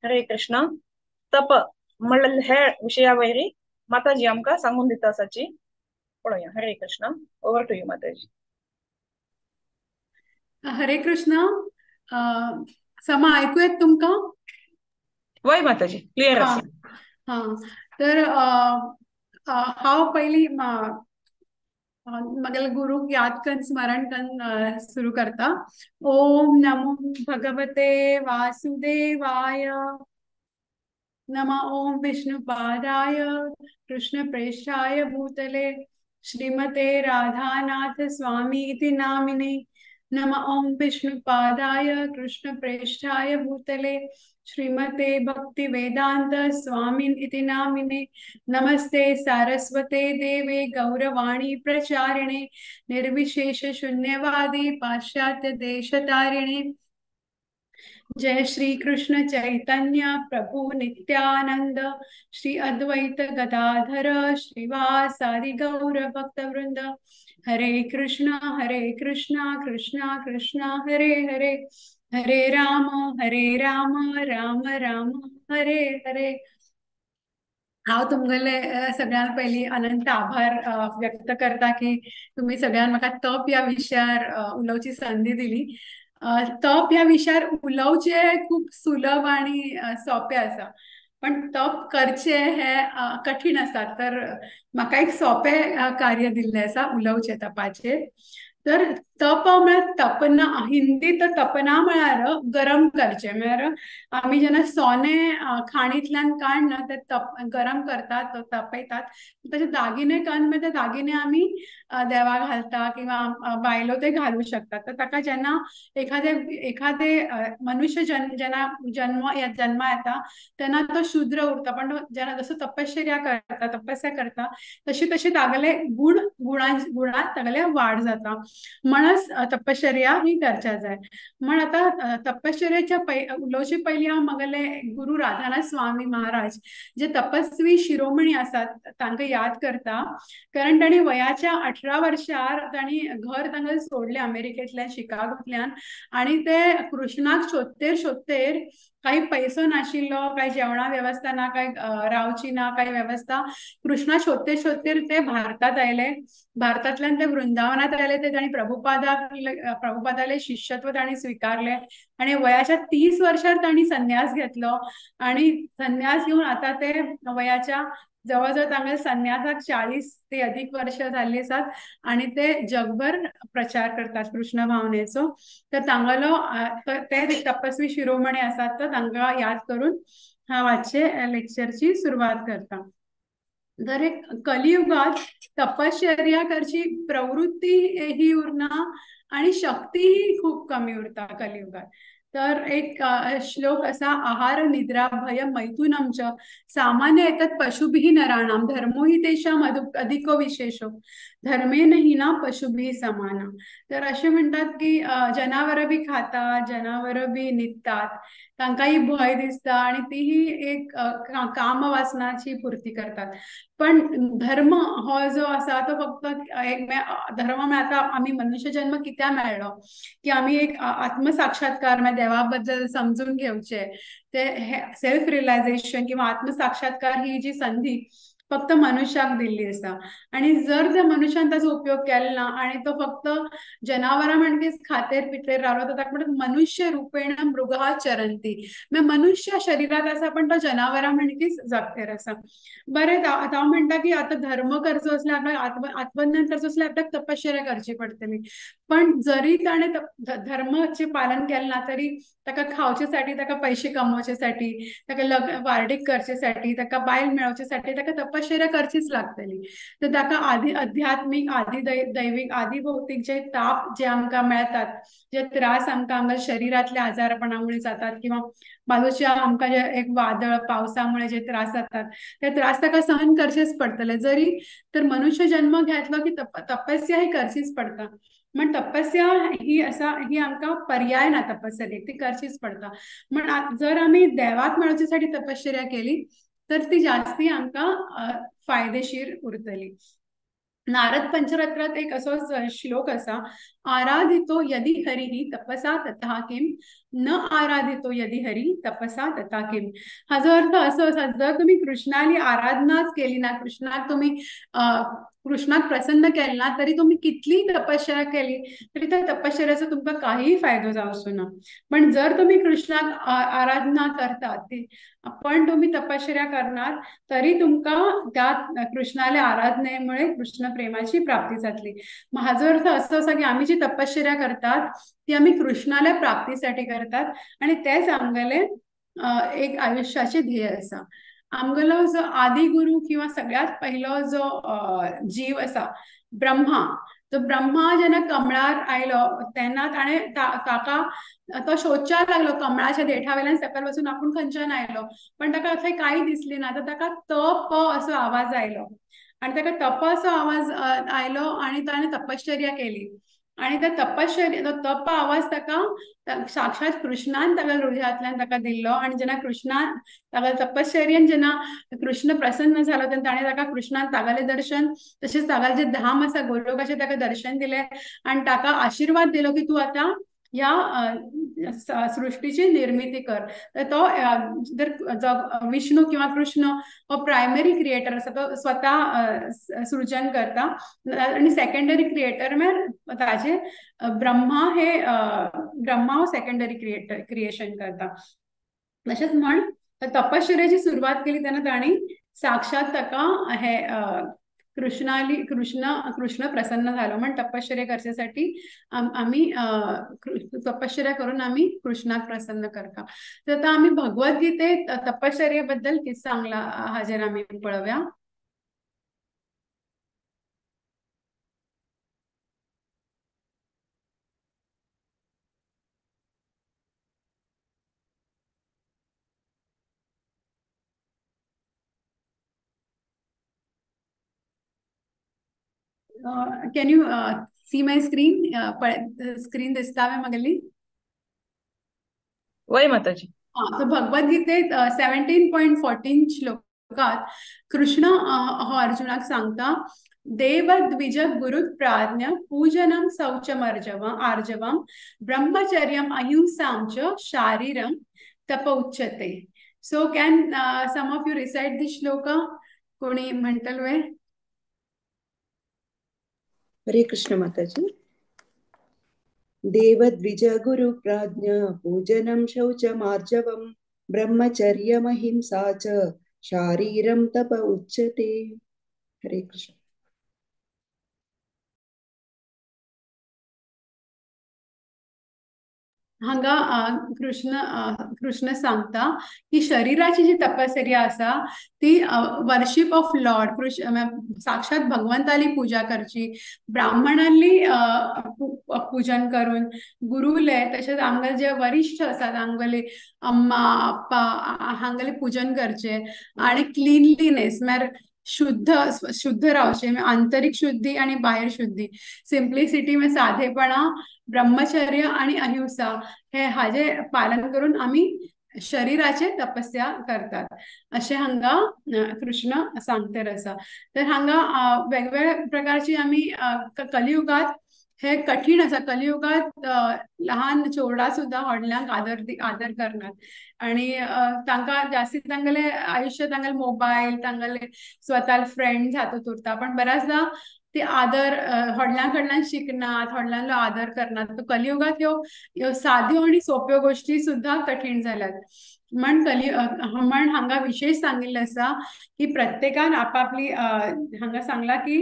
हरे कृष्ण. तप म्हणलें हे विशया वयरी माताजी आमकां सांगून दिता आसाची पळोवया. Hare Krishna. Over to you Mataji. Hare Krishna. समा ऐकू येत तुमकां? वय माताजी, क्लियर आसा. हां, तर हांव पयलीं म्हगेल्या गुरूक याद करून स्मरण करून सुरू करता. ओम नमो भगवते वासुदेवाय. नम ओम विष्णुपादाय कृष्णप्रेष्ठाय भूतले श्रीमते राधानाथ स्वामी इति नामिने. नम ओम विष्णुपादाय कृष्णप्रेष्ठाय भूतले श्रीमते भक्तिवेदांत स्वामिन इति नामिने. नमस्ते सारस्वते देवे गौरवाणी प्रचारिणे निर्विशेष शून्यवादी पाश्चात्य देशतारिणे. जय श्री कृष्ण चैतन्य प्रभु नित्यानंद श्री अद्वैत गदाधर श्रीवासादि गौर भक्तवृंद. हरे कृष्णा कृष्णा कृष्णा हरे हरे, हरे राम राम राम हरे हरे. हांव तुमगेले सगळ्यां पयलीं अनंत आभार व्यक्त करता की तुमी सगळ्यान म्हाका तप ह्या विशयार उलोवची संदी दिली. तप ह्या विशयार उलोवचें खूब सुलभ आनी सोंपें आसा, पण तप करचें हें कठीण आसा. तर म्हाका एक सोंपें कार्य दिल्लें आसा उलोवचें तपाचेर. तर तप म्हळ्यार तपना, हिंदी तर तपना म्हळ्यार गरम करचें. म्हळ्यार आमी जेन्ना सोने खाणींतल्यान काडना ते तप गरम करतात, तपयतात, ताचे दागिने काडून मागीर ते दागिने आमी देवाक घालता किंवा बायलो ते घालूं शकतात. तर ताका जेन्ना एखादे एखादे मनुष्य जेन्ना जन्मा येता तेन्ना तो शुद्र उरता, पण जेन्ना जसो तपश्चर्या करता, तपस्या करता, तशी तशी तागेले गुण गुणांत तागेले वाड जाता. म्हणच तपश्चर्या ही करच्या जाय. म्हण आतां तपश्चर्याच्या उलोवचे पयलीं हांव म्हगेले गुरू राधानाथ स्वामी महाराज जे तपस्वी शिरोमणी आसात तांकां याद करता. कारण तांणी वयाच्या 18 वर्सार तांणी घर तांकां सोडलें अमेरिकेंतल्यान, शिकागोंतल्यान, आनी ते कृष्णाक सोदतेर सोदतेर काही पैसो नाशिल्लो, काही जेवणा वेवस्था ना, काही रावची ना, काही वेवस्था. कृष्णा सोदते सोदतेर ते भारतात आयले. भारतांतल्यान ते वृंदावनात आयले. ते तांणी प्रभुपादाले शिष्यत्व तांणी स्विकारले आणि वयाच्या 30 वर्सार तांणी संन्यास घेतलो. आणि संन्यास घेवन आतां ते वयाच्या जवळ जवळ तांगेले संन्यासाक 40 ते अधिक वर्ष जाल्ली आसात आणि ते जगभर प्रचार करतात कृष्ण भावनेचो. तर तांगेलो ते तपस्वी शिरोमणी आसात, तर तांकां याद करून हांव आजचे लेक्चरची सुरवात करता. तर एक कलियुगात तपश्चर्या करची प्रवृत्ती ही उरना आणि शक्तीही खूब कमी उरता कलियुगात. तर एक श्लोक असा, आहार निद्रा भय मैथुनम च सामान्य एतत् पशुभिः नराणां धर्मो हि तेषां अधिको विशेषो धर्मेन हिना पशुभिः समाना. तर असे म्हणतात की जनावरं बी खातात, जनावरं बी न्हिदतात, तांकांय भंय दिसता आणि तीही एक कामवासनाची पूर्ती करतात. पण धर्म हो जो आसा तो फक्त एक धर्म म्हळ्यार आतां आमी मनुष्य जन्म कित्याक मेळ्ळो की आमी एक आत्मसाक्षात्कार म्हळ्यार देवा बद्दल समजून घेवचे, ते सेल्फ रियलायझेशन किंवा आत्मसाक्षात्कार ही जी संधी फक्त मनुष्याक दिल्ली आसा. आणि जर त्या मनुष्यान ताचो उपयोग केलो ना आणि तो फक्त जनावरां म्हणकीच खातेर पितेर रावलो तर ताका म्हणटात मनुष्य रुपेण मृगः चरंती. म्हळ्यार मनुष्य शरीरात आसा पण तो जनावरां म्हणकीच जगतेर आसा. बरें, हांव म्हणटा की आतां धर्म करचो असल्यार आपल्याक आत्मज्ञान करचो असल्यार आपल्याक तपश्चर्या करची पडटली. पण जरी ताणें धर्माचें पालन केलें ना तरी ताका खावचे साठी, ताका पैसे कमोवचे साठी, ताका लग्न वार्डीक करचे साठी, ताका बायल मेळोवचे साठी ताका तपश्चर्या करचीच लागतली. तर ताका आदी अध्यात्मीक, आदी दैवीक, आदी भौतीक जे ताप जे आमकां मेळतात, जे त्रास आमकां आमच्या शरीरांतल्या आजारपणामुळे जातात किंवा बाजूच्या आमकां जे एक वादळ पावसामुळे जे त्रास जातात ते त्रास ताका सहन करचेच पडटले. जरी तर मनुष्य जन्म घेतलो की तपस्या ही करचीच पडटा. म्हण तपस्या ही असा ही आमकां पर्याय ना, तपस्या ती करचीच पडटा. म्हण जर आमी देवाक मेळोवचे साठी तपश्चर्या केली तर ती जास्ती आमकां फायदेशीर उरतली. नारद पंचरात्रात एक असोच श्लोक असा, आराधितो यदि हरिः तपसा तथा किम, न आराधितो यदि हरि तपसा तथा किम. हाजो अर्थ असो आसा, जर तुमी कृष्णाली आराधनाच केली ना, कृष्णाक तुमी कृष्णाक प्रसन्न केले ना, तरी तुमी कितली तपश्चर्या केली तरी त्या तपश्चर्याचो तुमकां काही फायदो जावचो ना. पण जर तुमी कृष्णाक आराधना करतात पण तुमी तपश्चर्या करणार तरी तुमकां त्या कृष्णाल्या आराधनेमुळे कृष्ण प्रेमाची प्राप्ती जातली. हाजो अर्थ असो आसा की आमी जी तपश्चर्या करतात ती आमी कृष्णाल्या प्राप्तीसाठी करतात आणि तेच आमगेले एक आयुष्याचे ध्येय आसा. आमगेलो जो आदि गुरु किंवा सगळ्यात पहिलो जो जीव आसा ब्रह्मा, तो ब्रह्मा जेन्ना कमळार आयलो तेन्ना ताणें ताका तो शोधच्या लागलो कमळाच्या देठा वयल्यान सकयल वचून आपूण खंयच्यान आयलो, पण ताका थंय कांय दिसलें ना. तर ताका तप असो आवाज आयलो आणि ताका तप असो आवाज आयलो आणि ताणें तपश्चर्या केली आणि त्या तपश्चर्या तो तप आवाज ताका साक्षात कृष्णान ताका हृदयांतल्यान ताका दिल्लो. आणि जेन्ना कृष्णान ताका तपश्चर्येन जेन्ना कृष्ण प्रसन्न जालो तेन्ना ताणें ताका कृष्णान तागेलें दर्शन तशेंच तागेलें जें धाम आसा गोलोकाचें ताका दर्शन दिलें आणि ताका आशिर्वाद दिलो की तूं आतां ह्या सृष्टीची निर्मिती कर. तर तो जर विष्णू किंवा कृष्ण हो प्रायमरी क्रिएटर आसा, तो स्वतः सृजन करता आणि सेकंडरी क्रिएटर म्हळ्यार ताजे ब्रह्मा, हे ब्रह्मा हो सेकंडरी क्रिएटर क्रिएशन करता. तशेंच म्हण तपश्चर्याची सुरवात केली तेन्ना तांणी साक्षात ताका हे कृष्णाली कृष्ण कृष्ण प्रसन्न झालो. म्हण तपश्चर्या करच्यासाठी आमी तपश्चर्या करून आमी कृष्णाक प्रसन्न करता. तर आता आमी भगवद्गीतेत तपश्चर्येबद्दल कितें सांगला हाजेर आमी पळोवया. Can you see my screen? Screen दिसता वे मगली? वय माताजी. हाँ, तो भगवद्गीतेत 17.14 श्लोकात कृष्ण हो अर्जुनाक सांगता, देव द्विज गुरु प्राज्ञ पूजनम शौचमर्जव आर्जवम ब्रह्मचर्यम अहिंसां च शारीरं तप उच्यते. So can some of you recite this shloka? कोणी म्हणतल वे? हरे कृष्ण माताजी. देव द्विज गुरु प्राज्ञ पूजनं शौचमार्जवं ब्रह्मचर्यमहिंसा च शारीरं तप उच्यते. हरे कृष्ण. हांगा कृष्ण कृष्ण सांगता की शरीराची जी तपश्चर्या आसा ती वर्शिप ऑफ लॉर्ड, कृष्ण साक्षात भगवंताली पूजा करची, ब्राह्मणांली पूजन करून, गुरुले तशेंच आमगेले जे वरिष्ठ आसात आमगेले अम्मा अप्पा हांगेले पूजन करचे आणि क्लिनलीनेस म्हळ्यार शुद्ध शुद्ध रावचे, आंतरिक शुद्धी आणि बाहेर शुद्धी, सिम्प्लिसिटी म्हणजे साधेपणा, ब्रह्मचर्य आणि अहिंसा हे हाजे पालन करून आमी शरीराचे तपस्या करतात अशें हांगा कृष्ण सांगतर आसा. तर हांगा वेगवेगळ्या प्रकारची आमी कलियुगात हे कठीण आसा. कलियुगात लहान चेडवां सुद्दां व्हडल्यांक आदर आदर करनात आणि तांकां जास्ती तांगेले आयुष्य तांगेले मोबायल तांगेले स्वता फ्रेंड्स हातूंत उरता, पण बऱ्याचदा ते आदर व्हडल्यां कडल्यान शिकनात, व्हडल्यांलो आदर करनात. तर कलियुगात ह्यो ह्यो साद्यो आनी सोंप्यो गोश्टी सुद्दां कठीण जाल्यात. म्हण म्हण हांगा विशेष सांगिल्लें आसा की प्रत्येकान आपापली हांगा सांगला की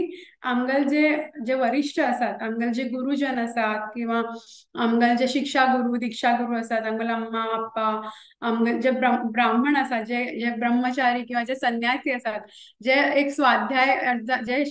आमगेले जे जे वरिष्ठ आसात, आमगेले जे गुरुजन आसात किंवा आमगेले जे शिक्षा गुरु दीक्षा गुरु आसात, आमगेले अम्मा अप्पा, आमगेले जे ब्राह्मण आसात, जे जे ब्रह्मचारी किंवा जे संन्यासी आसात, जे एक स्वाध्याय जे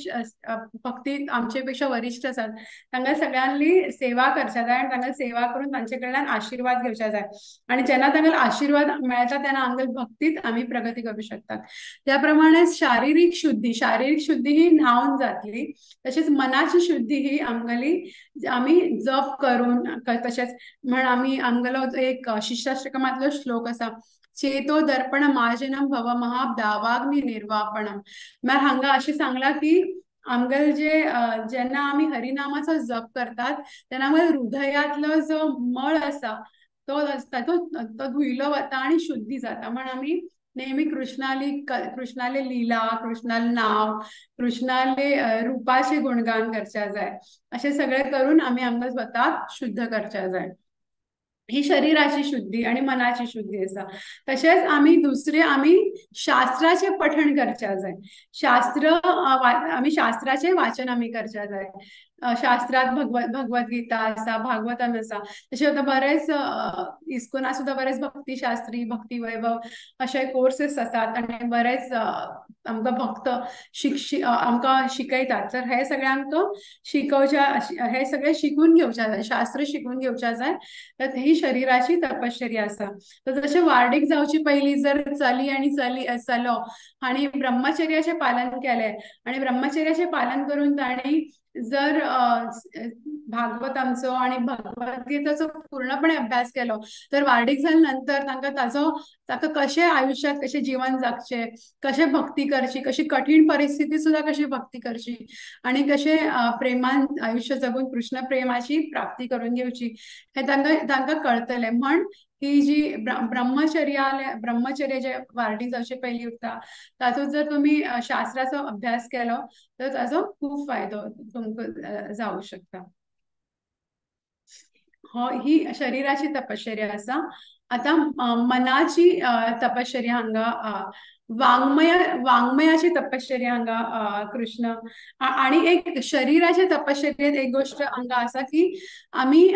भक्ती आमचे पेक्षा वरिष्ठ आसात, तांकां सगळ्यांनी सेवा करच्या जाय आनी तांकां सेवा करून तांचे कडल्यान आशिर्वाद घेवच्या जाय आनी जेन्ना तांकां आशिर्वाद मेळटा तेन्ना आमगेले भक्तीत आमी प्रगती करू शकतात. त्या प्रमाणे शारीरिक शुद्धी, शारीरिक शुद्धी ही न्हावन जातली, तशेंच मनाची शुद्धी ही आमगेली आमी जप करून, तशेंच म्हण आमी आमगेलो एक शिक्षाष्टकमांतलो श्लोक आसा, चेतो दर्पण मार्जनम भव महा दावाग्नि निर्वापणम. म्हळ्यार हांगा अशें सांगलां की आमगेले जे जेन्ना आमी हरिनामाचो जप करतात तेन्ना आमगेले हृदयांतलो जो मळ आसा तो आसता तो तो धुयलो वता आनी शुद्धी जाता. म्हण आमी नेहमी कृष्णाले लीला, कृष्णाले नाव, कृष्णाले रूपाचे गुणगान करच्या जाय. अशें सगळें करून आमी आमकां स्वताक शुद्ध करच्या जाय. ही शरीराची शुद्धी आणि मनाची शुद्धी आसा. तशेंच आमी दुसरे आमी शास्त्राचे पठण करच्या जाय. शास्त्र आमी शास्त्राचे वाचन आमी करच्या जाय. शास्त्रात भगवद्गीता आसा, भागवतम आसा. तशें आतां बरेच इस्कोना सुद्दां बरेच भक्तिशास्त्री, भक्ती वैभव अशे कोर्सेस आसात आनी बरेच आमकां भक्त आमकां शिकयतात. तर हे सगळें आमकां शिकोवच्या, हे सगळें शिकून घेवच्या जाय, शास्त्र शिकून घेवच्या जाय. तर ही शरीराची तपश्चर्या आसा. तर जशें वार्डीक जावची पयलीं जर चली आनी चली चलो आनी ब्रह्मचर्याचें पालन केलें आनी ब्रह्मचर्याचें पालन करून तांणी जर भागवतांचो आनी भगवद्गीतेचो पूर्णपणे अभ्यास केलो तर वार्डीक जाल्या नंतर तांकां ताजो ताका कशें आयुष्यात कशें जीवन जगचें, कशें भक्ती करची, कशी कठीण परिस्थिती सुद्दां कशी भक्ती करची आनी कशें प्रेमान आयुष्य जगून कृष्ण प्रेमाची प्राप्ती करून घेवची हें तांकां तांकां कळटलें. म्हण ही जी ब्रह्मचर्य जे वार्डीक जावचे पयलीं उरता तातूंत जर तुमी शास्त्राचो अभ्यास केलो तर ताजो खूब फायदो तुमकां जावंक शकता. हो ही शरीराची तपश्चर्या आसा. आतां मनाची तपश्चर्या हांगा वाङ्मयाची तपश्चर्या हांगा कृष्ण आनी एक शरीराचे तपश्चर्येत एक गोश्ट हांगा आसा की आमी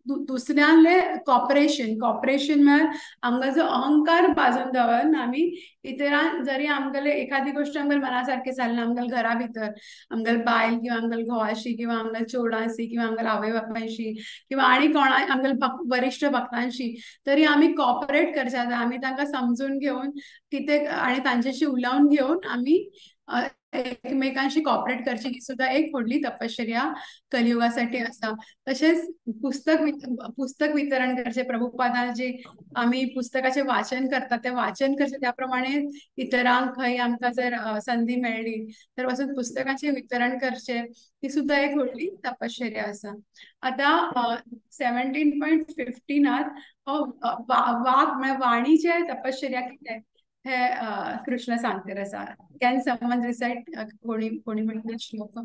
दुसऱ्यांले कॉपरेशन, कॉपरेशन म्हळ्यार आमकां जो अहंकार बाजून दवरून आमी इतरां जरी आमगेले एखादी गोश्ट आमगेले मना सारकें जालें ना, आमगेले घरा भितर आमगेले बायल किंवा आमगेले घोवाशी किंवा आमगेले चेडवांशी किंवा आमगेले आवय बापायशी किंवा आनी कोणा आमगेले वरिश्ठ भक्तांशी तरी आमी कॉपरेट करच्या जाय. आमी तांकां समजून घेवन कितें आनी तांच्याशी उलोवन घेवन आमी एकमेकांशी कॉपरेट करची ही सुद्दां एक व्हडली तपश्चर्या कलियुगासाठी आसा. तशेंच पुस्तक वितरण करचें, प्रभुपादांचे आमी पुस्तकाचें वाचन करतात तें वाचन करचें, त्या प्रमाणे इतरांक खंय आमकां जर संदी मेळ्ळी तर वचून पुस्तकाचें वितरण करचें ही सुद्दां एक व्हडली तपश्चर्या आसा. आतां 17.15 हो वाक म्हळ्यार वाणीचें तपश्चर्या कितें हे कृष्ण सांगतर आसा. Can someone recite कोणी कोणी म्हणटा श्लोक?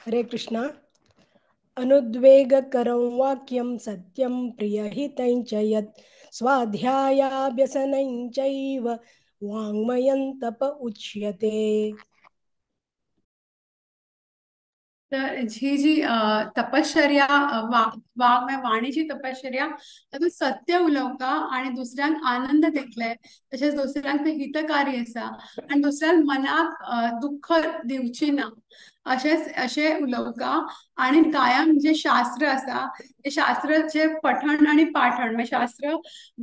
हरे कृष्णा. अनुद्वेगकरं वाक्यं सत्यं प्रियहितं च यत् स्वाध्यायाभ्यसनं चैव वाङ्मयं तप उच्यते. तर ही जी तपश्चर्या वाणीची तपश्चर्या तातूंत सत्य उलोवका आनी दुसऱ्यांक आनंद दितले, तशेंच दुसऱ्यांक तें हितकारी आसा आनी दुसऱ्यांक मनाक दुख्ख दिवची ना अशेंच अशें उलोवका. आनी कायम जे शास्त्र आसा ते शास्त्राचें पठण आनी पाठण म्हणजे शास्त्र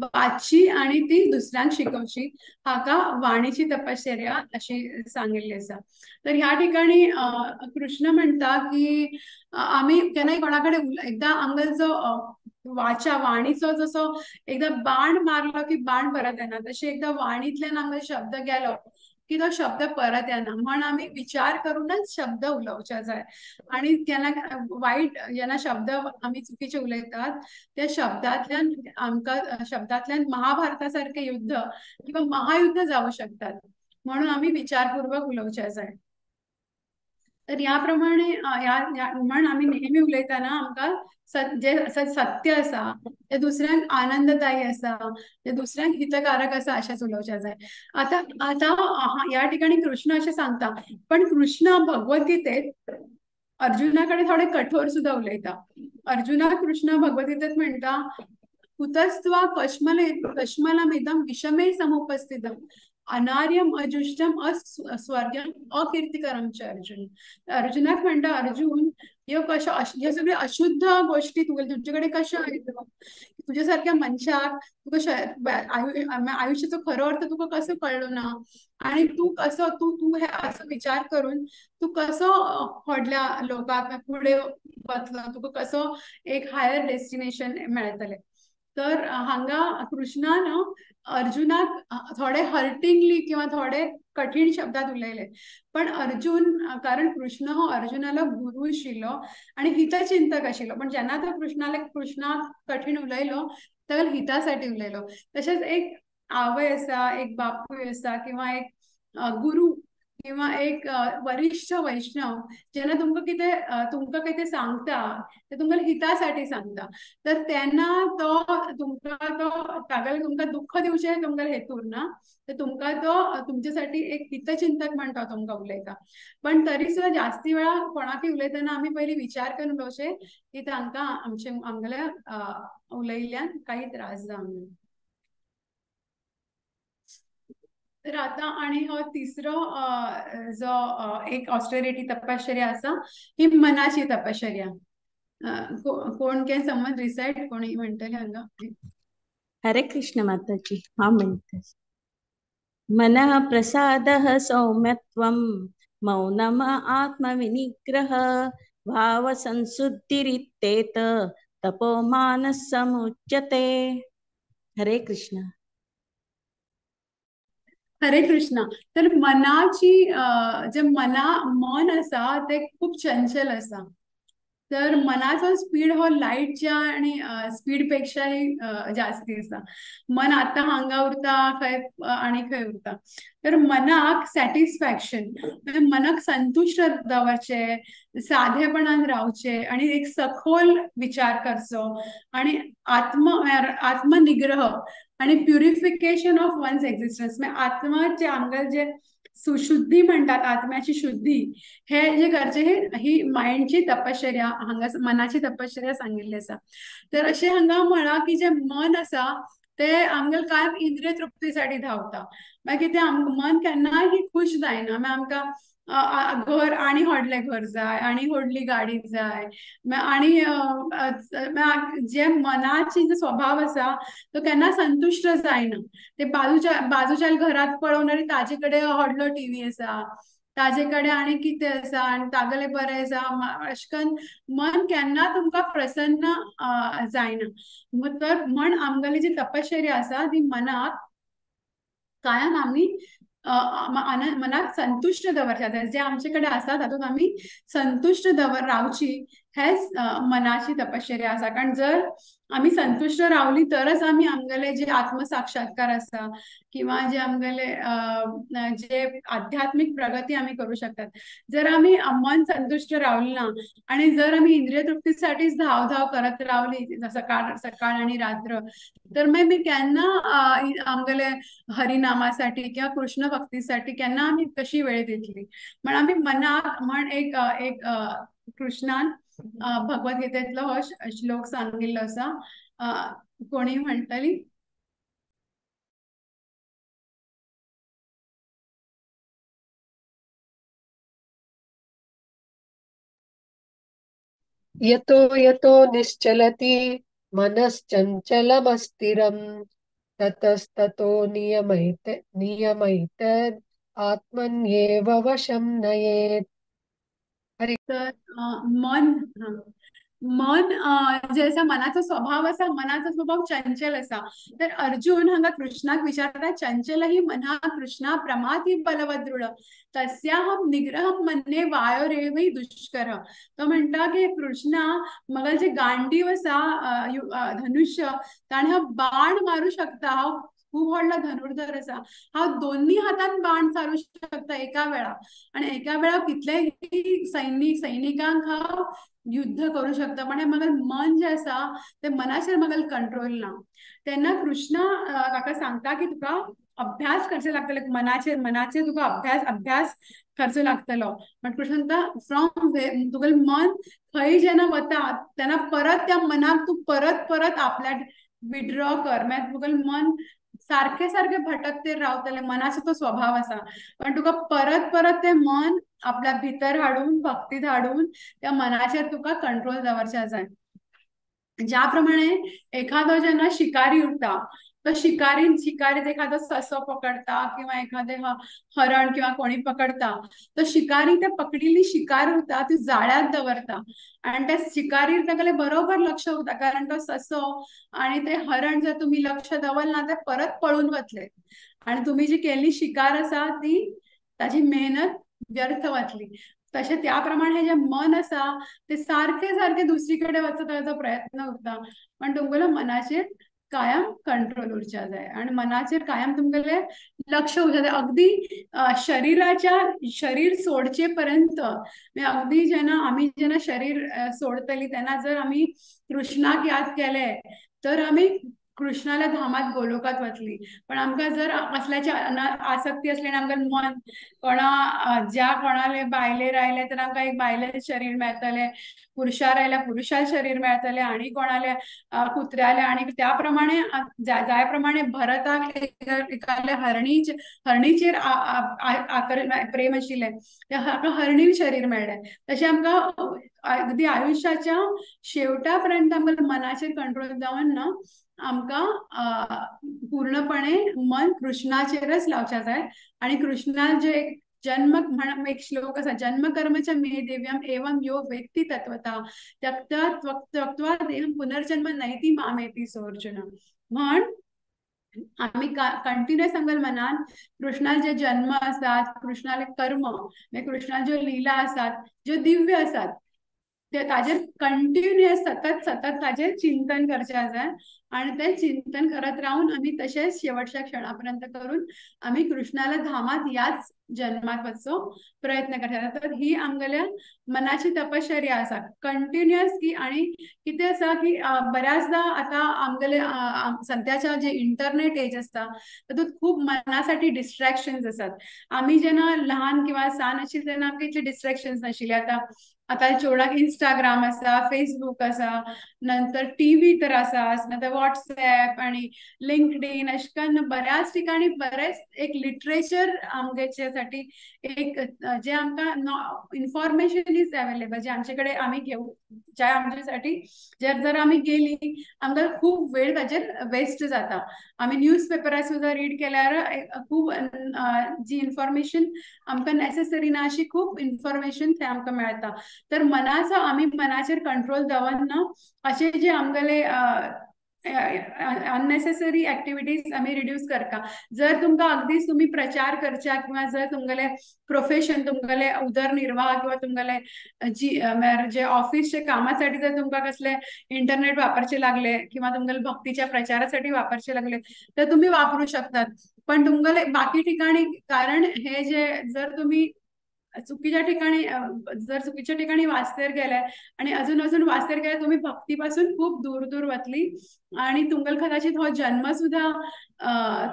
वाचची आनी ती दुसऱ्यांक शिकोवची हाका वाणीची तपश्चर्या अशी सांगिल्ली आसा. तर ह्या ठिकाणी कृष्ण म्हणटा की आमी केन्नाय कोणा कडेन एकदां आमकां जो वाचा वाणीचो जसो एकदां बाण मारलो की बाण परत येना, तशें एकदां वाणींतल्यान आमकां शब्द गेलो की तो शब्द परत येना. म्हण आमी विचार करूनच शब्द उलोवच्या जाय. आनी केन्ना वायट जेन्ना शब्द आमी चुकीचे उलयतात त्या शब्दांतल्यान आमकां शब्दांतल्यान महाभारता सारकें युद्ध किंवा महायुद्ध जावं शकतात. म्हणून आमी विचारपूर्वक उलोवच्या जाय. तर ह्या प्रमाणे म्हण आमी नेहमी उलयतना आमकां जे सत्य आसा ते दुसऱ्यांक आनंददायी आसा, ते दुसऱ्यांक हितकारक आसा अशेंच उलोवचें जाय. आतां आतां ह्या ठिकाणी कृष्ण अशें सांगता, पण कृष्ण भगवद्गीतेत अर्जुना कडेन थोडे कठोर सुद्दां उलयता. अर्जुना कृष्ण भगवद्गीतेत म्हणटा, कुतस्त्वा कश्मलमिदं विषमे समुपस्थितम अनार्यम अजुष्टम अस्वर्ग्यम अकीर्तिकरम च अर्जुन. अर्जुनाक म्हणटा, अर्जुन ह्यो कशो ह्यो सगळ्यो अशुद्ध गोश्टी तुजे कडेन कश्यो आयल्यो, तुज्या सारक्या मनशाक तुका आयुष्याचो खरो अर्थ तुका कसो कळ्ळो ना, आनी तूं कसो तूं तूं हे असो विचार करून तूं कसो व्हडल्या लोकांक फुडें वतलो, तुका कसो एक हायर डेस्टिनेशन मेळटलें. तर हांगा कृष्णान अर्जुनाक थोडे हर्टिंगली किंवा थोडे कठीण शब्दात उलयले, पण अर्जुन कारण कृष्ण हो अर्जुनाला गुरु आशिल्लो आनी हितचिंतक आशिल्लो, पण जेन्ना तो कृष्णाक कठीण उलयलो तर हितासाठी उलयलो. तशेंच एक आवय आसा, एक बापूय आसा किंवा एक गुरु किंवा एक वरिष्ठ वैष्णव जेन्ना तुमकां कितें सांगता ते तुमकां हितासाठी सांगता, तर तेन्ना तो तुमकां तो तागेले तुमकां दुःख दिवचें तुमकां हेतू उरना, तर तुमकां तो तुमच्यासाठी एक हितचिंतक म्हण तो तुमकां उलयता. पण तरी सुद्दां जास्ती वेळा कोणाकय उलयतना आमी पयलीं विचार करून उलोवचें की तांकां आमगेल्या उलयिल्ल्यान काही त्रास जावं. तर आता आणि हो तिसरो जो एक ऑस्टेरिटी तपश्चर्या आसा ही मनाची तपश्चर्या. कोण can someone recite, कोणी म्हणटले हांगा? हरे कृष्ण माताजी. हांव म्हणटा, मनः प्रसादः सौम्यत्वं मौनम आत्मविनिग्रह भाव संशुद्धिरित्येत तपो मानस समुच्यते. हरे कृष्ण. हरे कृष्ण. तर मनाची जे मन आसा ते खूप चंचल आसा, तर मनाचो स्पीड हो लायटच्या आणि स्पीड पेक्षाही जास्ती आसा. मन आतां हांगा उरता खंय आनी खंय उरता. तर मनाक सॅटिस्फॅक्शन, मनाक संतुश्ट दवरचें, साधेपणान रावचें आनी एक सखोल विचार करचो आनी आत्मनिग्रह आणि प्युरिफिकेशन ऑफ वन्स एक्झिस्टन्स, म्हणजे आत्माचे आमगेले जे सुशुद्धी म्हणतात, आत्म्याची शुद्धी, हे जे करचे ही मायंडची तपश्चर्या हांगा मनाची तपश्चर्या सांगिल्ली आसा. तर अशें हांगा म्हळां की जे मन आसा ते आमगेले कायम इंद्रिय तृप्तीसाठी धांवता, मागीर ते मन केन्नाय खुश जायना. मागीर आमकां घर आनी व्हडलें घर जाय, आनी व्हडली गाडी जाय, आनी जे मनाची जो स्वभाव आसा तो केन्ना संतुश्ट जायना. ते बाजूच्या घरात पळोवन आनी ताजे कडेन व्हडलो टीव्ही आसा, ताजे कडेन आनी कितें आसा आनी तागेलें बरें आसा, अशें करून मन केन्ना तुमकां प्रसन्न जायना. तर म्हण आमगेली जी तपश्चर्या आसा ती मनाक कायम आमी मनाक संतुश्ट दवरचे, जे आमचे कडेन आसा तातूंत आमी संतुश्ट रावची, हेच मनाची तपश्चर्या आसा. कारण जर आमी संतुश्ट रावली तरच आमी आमगेले जे आत्मसाक्षात्कार आसा किंवा जे आमगेले जे आध्यात्मिक प्रगती आमी करू शकतात. जर आमी मन संतुश्ट रावली ना आणि जर आमी इंद्रिय तृप्तीसाठीच धाव धाव करत रावली सकाळ सकाळ आणि रात्र, तर मागीर मी केन्ना आमगेले हरिनामासाठी किंवा कृष्ण भक्तीसाठी केन्ना आमी कशी वेळ दितली. म्हण आमी मनाक म्हण एक एक कृष्णान भगवद्गीतेतलो हो श्लोक सांगिल्लो आसा. कोणी म्हणटली? यतो यतो निश्चलति मनश्चञ्चलमस्थिरं ततस्ततो नियमैत आत्मन्येव वशं नयेत्. तर मन मन जे आसा मनाचो स्वभाव आसा, मनाचो स्वभाव चंचल आसा. तर अर्जुन हांगा कृष्णाक विचारता, चंचल ही मना कृष्णा प्रमाती बलवदृढ तस्याहं निग्रहं मन्ये वायोरेवही दुष्कर. तो म्हणटा की कृष्णा म्हाका जे गांडीव आसा धनुष्य ताणें हांव बाण मारू शकता, हांव खूब व्हडलो धनुर्धर आसा, हांव दोन्ही हातान बाण चालू शकता एका वेळा, आनी एका वेळा कितलेय सैनिकांक हांव युद्ध करू शकता, पण म्हाका मन जे आसा ते मनाचेर म्हाका कंट्रोल ना. तेन्ना कृष्ण ताका सांगता की तुका अभ्यास करचें लागतले, मनाचेर तुका अभ्यास करचो लागतलो. पण कृष्ण म्हणटा फ्रॉम तुगेलें मन खंय जेन्ना वता तेन्ना परत त्या मनाक तूं परत परत आपल्या विड्रॉ कर, मागीर तुगेलें मन सारखे सारखे भटकते रावतले, मनाचो तो स्वभाव आसा. पण तुका परत परत ते मन आपल्या भितर हाडून भक्तीत हाडून त्या मनाचेर तुका कंट्रोल दवरचें जाय. ज्या प्रमाणे एखादो जेन्ना शिकारी उरता तो शिकारीत एखादो ससो पकडटा किंवा एखादे हरण किंवा कोणी पकडटा, तो शिकारी ते पकडिल्ली शिकार उरता ती जाळ्यात दवरता आनी त्या शिकारीर तागेले बरोबर लक्ष उरता, कारण तो ससो आनी ते हरण जर तुमी लक्ष दवरना ते परत पळून वतले आनी तुमी जी केल्ली शिकार आसा ती ताजी मेहनत व्यर्थ वतली. तशें त्या प्रमाणे जे मन आसा ते सारखे सारखे दुसरी कडेन वचत ताजो प्रयत्न उरता, पण तुमगेलो मनाचेर कायम कंट्रोल उरच्या जाय आनी मनाचेर कायम तुमगेले लक्ष उरच्या जाय. अगदी शरीराच्या शरीर सोडचे पर्यंत, अगदी जेन्ना आमी जेन्ना शरीर सोडतली तेन्ना जर आमी कृष्णाक याद केले तर आमी कृष्णाल्या धामात गोलोकात वतली. पण आमकां जर कसल्याची आसक्ती आसली आनी आमकां मन कोणा ज्या कोणाले बायलेर आयले तर आमकां एक बायले शरीर मेळटलें, पुरुषार आयल्यार पुरुषार शरीर मेळटलें आनी कोणाले कुत्र्याले, आनी त्या प्रमाणे जाय प्रमाणे भरताक एकाले हरणीचेर प्रेम आशिल्लें ताका हरणी शरीर मेळ्ळें. तशें आमकां अगदी आयुश्याच्या शेवटा पर्यंत आमकां मनाचेर कंट्रोल जावन ना आमकां पूर्णपणे मन कृष्णाचेरच लावच्या जाय. आनी कृष्णा जे एक जन्म म्हण एक श्लोक आसा, जन्म कर्मच मे दिव्यम एवं यो वेत्ति तत्वता त्यक्त्वा त्यक्त्वा देहं पुनर्जन्म नैति मामेति सोऽर्जुन. म्हण आमी कंटिन्युअस आमच्या मनान कृष्णाचे जन्म आसात, कृष्णाले कर्म, कृष्णाच्यो ज्यो लीला आसात ज्यो दिव्य आसात ते ताजेर कंटिन्युअस सतत सतत ताजेर चिंतन करचें जाय आनी तें चिंतन करत रावन आमी तशेंच शेवटच्या क्षणा पर्यंत करून आमी कृष्णाल्या धामात ह्याच जन्मात वचचो प्रयत्न करता. तर ही आमगेल्या मनाची तपश्चर्या आसा कंटिन्युअस की. आनी कितें आसा की बऱ्याचदा आतां आमगेले सद्याच्या जे इंटरनेट एज आसता तातूंत खूब मनासाठी डिस्ट्रॅक्शन्स आसात. आमी जेन्ना लहान किंवा सान आशिल्ली तेन्ना आमकां इतले डिस्ट्रॅक्शन्स नाशिल्ले. आतां आतां चेडवांक इंस्टाग्राम आसा, फेसबूक आसा, नंतर टीव्ही तर आसा, नंतर व्हॉट्सएप आनी लिंक्डइन, अशें करून बऱ्याच ठिकाणी बरेच एक लिटरेचर आमगेचे साठी एक जे आमकां इन्फॉर्मेशन is available जे आमचे कडेन आमी घेवं जे आमचे साठी जर जर आमी गेली आमकां खूब वेळ ताजेर वेस्ट जाता. आमी न्यूज पेपरार सुद्दां रीड केल्यार खूब जी इन्फॉर्मेशन आमकां नेसेसरी ना अशी खूब इन्फॉर्मेशन थंय आमकां मेळटा. तर मनाचो आमी मनाचेर कंट्रोल दवरना अशे जे आमगेले अननेसेसरी एक्टिविटीज आमी रिड्यूस करता. जर तुमकां अगदीच तुमी प्रचार करच्या किंवा जर तुमगेले प्रोफेशन तुमगेले उदरनिर्वाह किंवा तुमगेले जी जे ऑफिसच्या कामासाठी जर तुमकां कसले इंटरनेट वापरचे लागले किंवा तुमगेले भक्तीच्या प्रचारासाठी वापरचे लागले तर तुम्ही वापरू शकतात. पण तुमगेले बाकी ठिकाणी, कारण हे जे जर तुम्ही चुकीच्या ठिकाणी जर चुकीच्या ठिकाणी वास्तेर गेले आणि अजून अजून वास्तेर गेले तुम्ही भक्तीपासून खूप दूर दूर वतली आणि तुमगेल कदाचित हो जन्म सुद्धा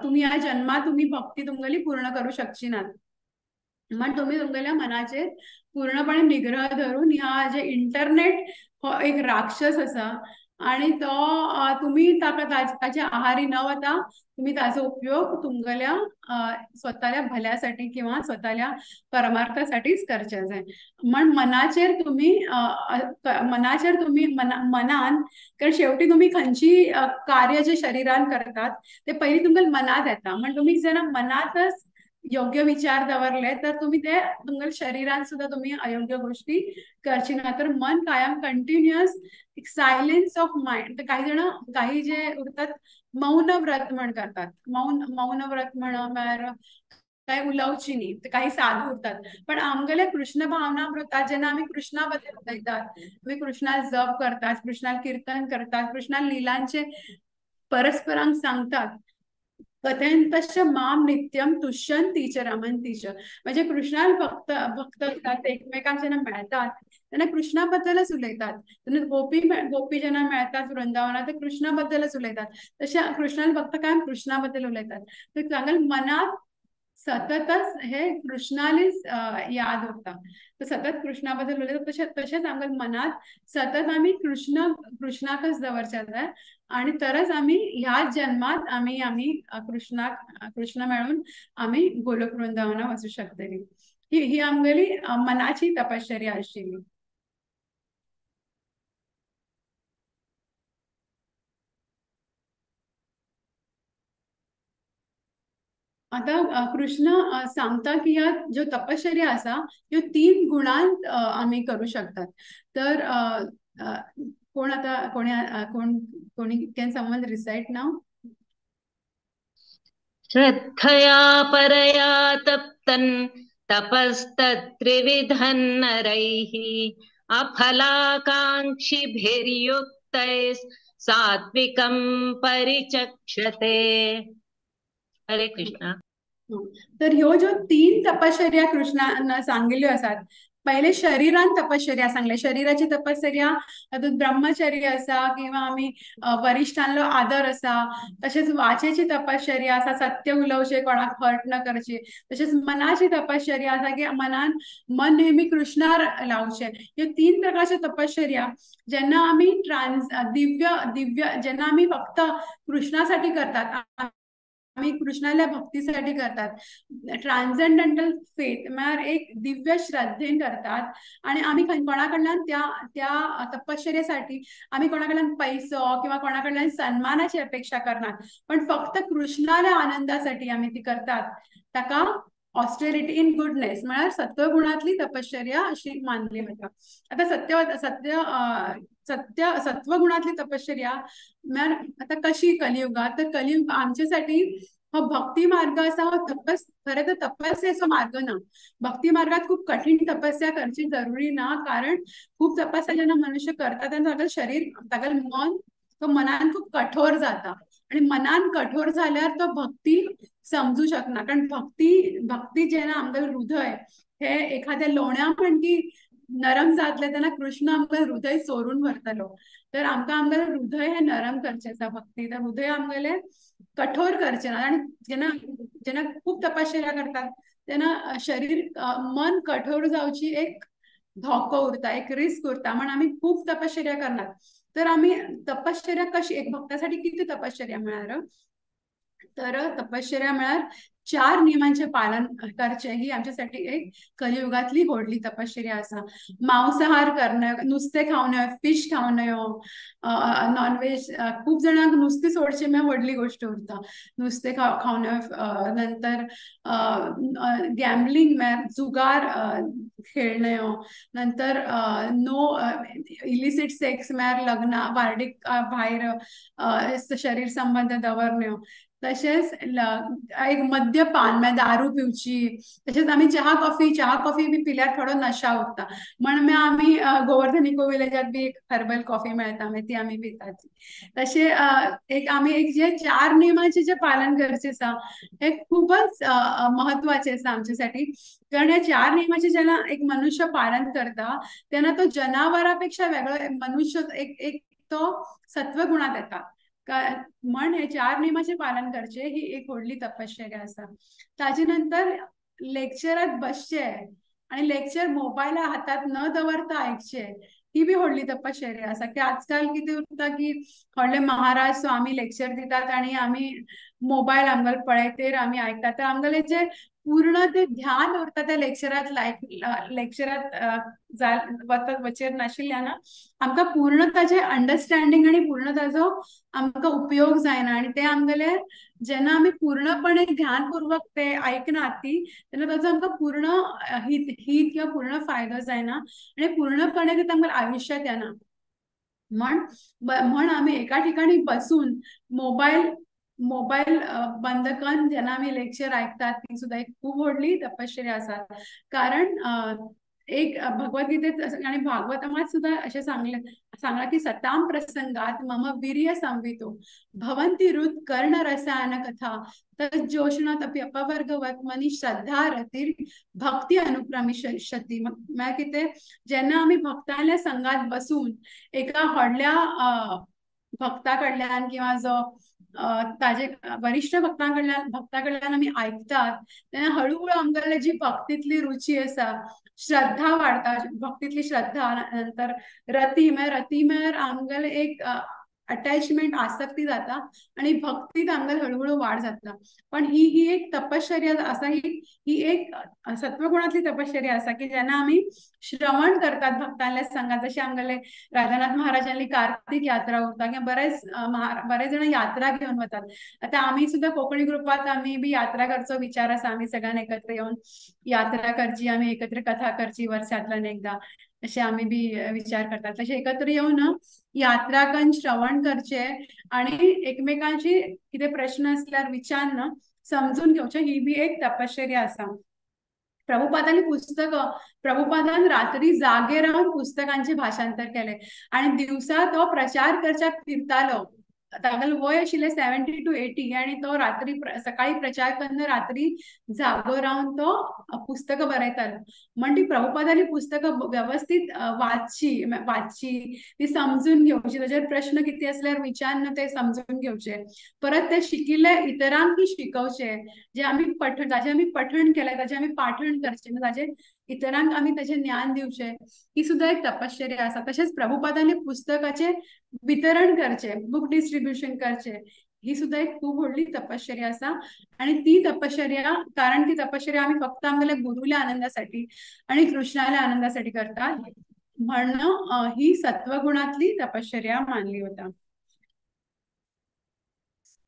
तुम्ही ह्या जन्मात तुम्ही भक्ती तुमगेली पूर्ण करू शकची ना. म्हण तुम्ही तुमगेल्या मनाचेर पूर्णपणे निग्रह धरून ह्या जे इंटरनेट हो एक राक्षस आसा आणि तो तुम्ही ताका ताच्या आहारी न वता तुम्ही ताजो उपयोग तुमगेल्या स्वतःल्या भल्यासाठी किंवा स्वतःल्या परमार्थासाठीच करचे जाय. म्हण मनाचेर तुम्ही मनाचेर तुम्ही मनान, कारण शेवटी तुम्ही खंयची कार्य जे शरीरान करतात ते पयलीं तुमकां मनात येता. म्हण तुम्ही जेन्ना मनातच योग्य विचार दवरले तर तुम्ही ते तुमगेल्या शरीरान सुद्धा तुम्ही अयोग्य गोष्टी करची ना. तर मन कायम कंटिन्युअस एक सायलेन्स ऑफ माइंड. तर काही जण काही जे उरतात मौन व्रत म्हण करतात, मौन मौन व्रत म्हण म्हळ्यार काय उलोवची न्ही, तर काही साधू उरतात. पण आमगेले कृष्ण भावना व्रतात जेन्ना आमी कृष्णा बद्दल उलयतात, आमी कृष्णाक जप करतात, कृष्णाक कीर्तन करतात, कृष्णा लिलांचे परस्परांक सांगतात, कथयन्तश्च माम नित्यम तुष्यन्ति च रमन्ति च. म्हणजे कृष्णाल भक्त भक्त असतात ते एकमेकांक जेन्ना मेळटात तेन्ना कृष्णा बद्दलच उलयतात. तेन्ना गोपी गोपी जेन्ना मेळटात वृंदावनात ते कृष्णा बद्दलच उलयतात. तशें कृष्णाल भक्त कायम कृष्णा बद्दल उलयतात. तर तांगेले मनात सततच हे कृष्णालीच याद उरता. तर सतत कृष्णा बद्दल उलयतात. तशें तशेंच आमकां मनात सतत आमी कृष्ण कृष्णाकच दवरचे जाय आणि तरच आमी ह्याच जन्मात आमी आमी कृष्णाक कृष्ण मेळून आमी गोलोक वृंदावना वचूं शकतली. ही ही आमगेली मनाची तपश्चर्या आशिल्ली. आतां कृष्ण सांगता की ह्या ज्यो तपश्चर्या आसा ह्यो 3 गुणांत आमी करूं शकतात. तर कोण आतां कोणी कोण कोणी can someone recite now? श्रद्धया परया तप्तन् तपस्तत्त्रिविधं नरैः अफलाकाङ्क्षिभिर्युक्तैः सात्विकं परिचक्षते. हरे कृष्ण. तर ह्यो ज्यो 3 तपश्चर्या कृष्णान सांगिल्ल्यो आसात, पहिले शरीरान तपश्चर्या सांगले, शरीराची तपश्चर्या तातूंत ब्रह्मचर्य आसा किंवा आमी वरिश्ठांलो आदर आसा, तशेंच वाचेची तपश्चर्या आसा, सत्य उलोवचें, कोणाक हर्ट न करचें, तशेंच मनाची तपश्चर्या आसा की मनान मन नेहमी कृष्णार लावचें. ह्यो 3 प्रकारच्यो तपश्चर्या जेन्ना आमी दिव्य दिव्य जेन्ना आमी फक्त कृष्णासाठी करतात, आमी कृष्णाल्या भक्तीसाठी करतात, ट्रान्सेंडेंटल फेथ म्हळ्यार एक दिव्य श्रद्धेन करतात आणि आमी कोणा कडल्यान त्या त्या तपश्चर्येसाठी आमी कोणा कडल्यान पैसो किंवा कोणा कडल्यान सन्मानाची अपेक्षा करनात, पण फक्त कृष्णाल्या आनंदासाठी आमी ती करतात, ताका ऑस्टेरिटी इन गुडनेस म्हळ्यार सत्वगुणांतली तपश्चर्या अशी मानली वता. आतां सत्य सत्य सत्य सत्वगुणांतली तपश्चर्या म्हळ्यार आतां कशी कलियुगात, तर कलियुग आमच्यासाठी हो भक्ती मार्ग आसा, हो तपस खरें तर तपस्येचो मार्ग ना. भक्ती मार्गात खूब कठीण तपस्या करची जरुरी ना, कारण खूब तपस्या जेन्ना मनुष्य करता तेन्ना तागेलें शरीर तागेलें मन तो मनान खूब कठोर जाता आणि मनान कठोर जाल्यार तो भक्ती समजू शकना, कारण भक्ती भक्ती जेन्ना आमगेलें हृदय हे एखाद्या लोण्या म्हणकी नरम जातलें तेन्ना कृष्ण आमकां हृदय चोरून व्हरतलो. तर आमकां आमगेलें हृदय हें नरम करचें आसा भक्ती, तर हृदय आमगेलें कठोर करचें ना. आनी जेन्ना जेन्ना खूब तपश्चर्या करतात तेन्ना शरीर मन कठोर जावची एक धोको उरता, एक रिस्क उरता, म्हण आमी खूब तपश्चर्या करनात. तर आमी तपश्चर्या कशी एक भक्तासाठी कितें तपश्चर्या म्हळ्यार, तर तपश्चर्या म्हळ्यार 4 नियमांचे पालन करचें ही आमच्यासाठी एक कलियुगांतली व्हडली तपश्चर्या आसा. मांसाहार करणं, नुस्तें खावं नये, फिश खावं नये, नॉनव्हेज खूब जाणांक नुस्तें सोडचें म्हळ्यार व्हडली गोश्ट उरता, नुस्तें खावं नये. नंतर गॅम्बलिंग म्हळ्यार जुगार खेळणें, नंतर नो इलिसीट सेक्स म्हळ्यार लग्ना वार्डीक भायर शरीर संबंद दवरणें, तशेंच एक मद्यपान म्हळ्यार दारू पिवची, तशेंच आमी चहा कॉफी बी पिल्यार थोडो नशा उरता, म्हण मागीर आमी गोवर्धन इको विलेजात बी एक हर्बल कॉफी मेळटा मागीर ती आमी पितात. तशें एक आमी एक जे 4 नियमांचें जे पालन करचें आसा हें खूबच महत्वाचें आसा आमच्यासाठी, कारण ह्या 4 नियमाचें जेन्ना एक मनुष्य पालन करता तेन्ना तो जनावरा पेक्षा वेगळो मनुष्य एक एक तो सत्वगुणांत येता. म्हण हे 4 नियमाचें पालन करचें ही एक व्हडली तपश्चर्या आसा. ताजे नंतर लेक्चरात बसचें आणि लेक्चर मोबायला हातात न दवरता आयकचें ही बी व्हडली तपश्चर्या आसा. की आजकाल कितें उरता की व्हडले महाराज स्वामी लेक्चर दितात आणि आमी मोबायल आमगेलो पळयतेर आमी आयकतात, तर आमगेलें जें पूर्ण ते ध्यान उरता त्या लेक्चरात लेक्चरात वचेर नाशिल्ल्यान आमकां पूर्ण ताजें अंडरस्टँडींग आनी पूर्ण ताजो आमकां उपयोग जायना, आनी ते आमगेले जेन्ना आमी पूर्णपणे ध्यानपूर्वक ते आयकनात ती तेन्ना ताजो आमकां पूर्ण हित हित किंवा पूर्ण फायदो जायना आनी पूर्णपणे ते आमकां आयुश्यांत येना. म्हण म्हण आमी एका ठिकाणी बसून मोबायल मोबायल बंद करून जेन्ना आमी लेक्चर आयकतात ती सुद्दां एक खूब व्हडली तपश्चर्या आसा. कारण एक भगवद्गीतेत आनी भागवतमात सुद्दां अशें सांगलां की सताम प्रसंगात मम वीर्य संवितो भवन्ति रुत कर्ण रसायन कथा तज्जोषणात अपि अपवर्गवत्मनि श्रद्धा रतिर भक्ती अनुक्रमिष्यति. म्हळ्यार कितें, जेन्ना आमी भक्तांल्या संघात बसून एका व्हडल्या भक्ता कडल्यान किंवा जो ताजे वरिष्ठ भक्तां कडल्यान आमी आयकतात तेन्ना हळूहळू आमगेली जी भक्तींतली रुची आसा, श्रद्धा वाडटा, भक्तींतली श्रद्धा, नंतर रती म्हळ्यार रती म्हळ्यार आमगेलें एक अटॅचमेंट आसक्ती जाता आणि भक्तीत आमकां हळूहळू वाड जाता. पण ही ही एक तपश्चर्या आसा, ही ही एक सत्वगुणांतली तपश्चर्या आसा की जेन्ना आमी श्रवण करतात भक्तांल्या संघात, जशें आमगेले राधानाथ महाराजांली कार्तिक यात्रा उरता किंवा बरेच बरेच जाण यात्रा घेवन वतात. आतां आमी सुद्दां कोंकणी ग्रुपात आमी बी यात्रा करचो विचार आसा, आमी सगळ्यान एकत्र येवन यात्रा करची, आमी एकत्र कथा करची वर्सांतल्यान एकदां, अशें आमी बी विचार करतात. तशें एकत्र येवन यात्रा करून श्रवण करचे आणि एकमेकांची कितें प्रश्न आसल्यार विचारून समजून घेवचे, ही बी एक तपश्चर्या आसा. प्रभुपादांनी पुस्तकं, प्रभुपादान रात्री जागे रावन पुस्तकांचे भाषांतर केले आणि दिवसा तो प्रचार करच्याक फिरतालो. तागेलो वय आशिल्लें 70 to 80 आणि तो रात्री सकाळी प्रचार करून रात्री जागो रावन तो पुस्तकां बरयतालो. म्हण ती प्रभुपादाली पुस्तकां वेवस्थीत वाचची वाचची, ती समजून घेवची, ताचेर प्रश्न कितें आसल्यार विचारून ते समजून घेवचे, परत ते शिकिल्ले इतरांक शिकोवचे, जे आमी पठण ताचे आमी पठण केलें ताचें आमी पाठण करचें, ताचे इतरांक आमी ताचें ज्ञान दिवचें, ही सुद्दां एक तपश्चर्या आसा. तशेंच प्रभुपादांनी पुस्तकाचें वितरण करचें, बूक डिस्ट्रिब्युशन करचें, ही सुद्दां एक खूब व्हडली तपश्चर्या आसा. आणि ती तपश्चर्या, कारण ती तपश्चर्या आमी फक्त आमगेल्या गुरुल्या आनंदासाठी आणि कृष्णाल्या आनंदासाठी करतात, म्हणून ही सत्वगुणांतली तपश्चर्या मानली वता.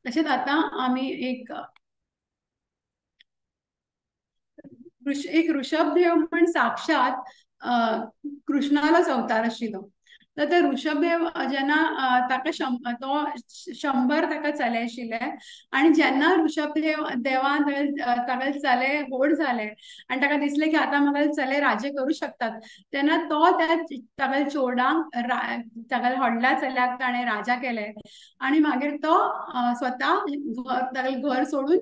तशेंच आतां आमी एक एक ऋषभदेव म्हण साक्षात कृष्णालोच अवतार आशिल्लो. तर ते ऋषभदेव जेन्ना ताका तो 100 ताका चले आशिल्ले आणि जेन्ना ऋषभदेव देवान ताका चले व्हड जाले आनी ताका दिसलें की आतां म्हाका चले राज्य करूं शकतात, तेन्ना तो त्या तागेल्या चोरडांक तागेल्या व्हडल्या चल्याक ताणें राजा केले आणि मागीर तो स्वता तागेलें घर सोडून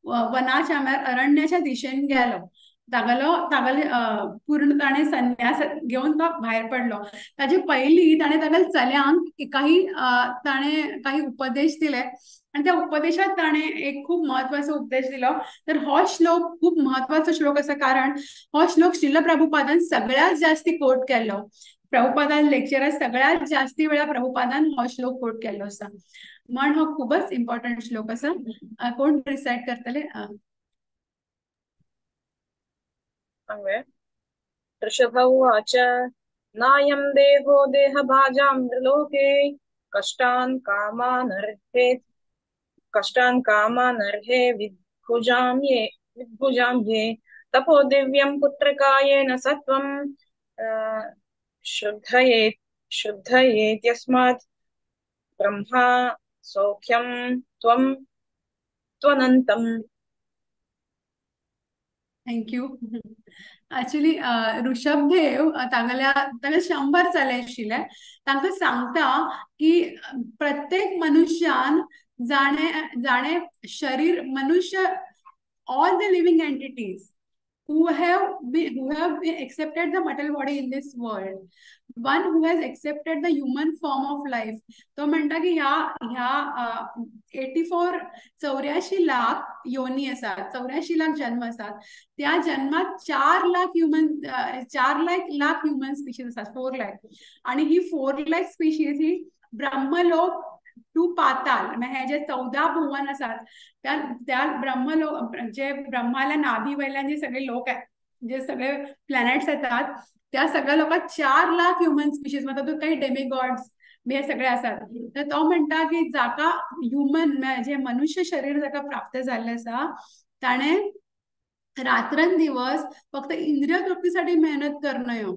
वनाच्या म्हळ्यार अरण्याच्या दिशेन गेलो. तागेलो तागेले पूर्ण ताणें संन्यास घेवन तो भायर पडलो. ताजे पयलीं ताणें तागेल्या चल्यांक काही ताणें काही उपदेश दिले आनी त्या उपदेशांत ताणें एक खूब म्हत्वाचो उपदेश दिलो. तर हो श्लोक खूब म्हत्वाचो श्लोक आसा, कारण हो श्लोक श्रील प्रभुपादान सगळ्यांत जास्ती कोट केल्लो. प्रभुपादान लेक्चरात सगळ्यांत जास्ती वेळा प्रभुपादान हो श्लोक कोट केल्लो आसा, म्हण हो खूबच इम्पॉर्टंट श्लोक आसा. कोण रिसायट करतले? ऋषभ उवाच नायं देहो देहभाजां लोके कष्टान् कामानर्हे विद्भुजां ये तपो दिव्यं पुत्रकायेन सत्वं शुद्धयेत्यस्मात् ब्रह्मा सौख्यं त्वं त्वनन्तम्. Thank you. Actually Rishabhdev तागेल्या तागेले 100 चले आशिल्ले, तांकां सांगता की प्रत्येक मनुष्यान जाणे जाणे शरीर मनुष्य all the living entities who have been accepted the material body in this world, one who has accepted the human form of life, तो म्हणटा की ह्या ह्या 84 84 लाख योनी आसात, 84 लाख जन्म आसात, त्या जन्मात 4 lakh human 4 lakh human species आसात, 4 लाख. आणि ही 4 लाख स्पिशीज ही ब्रह्मलोक टू पाताल, हे जे 14 भुवन आसात त्या त्या ब्रह्मलोक जे ब्रह्माला नाभी वयल्यान जे सगळे लोक जे सगळे प्लॅनेट्स येतात त्या सगळ्या लोकांक 4 लाख ह्युमन स्पिशीज, मतलब काही डेमिगॉड्स बी हे सगळे आसात. तर तो म्हणटा की जाका ह्युमन जे मनुष्य शरीर जाका प्राप्त जाल्लें आसा ताणें रात्रंदिवस फक्त इंद्रिय तृप्तीसाठी मेहनत करनयो,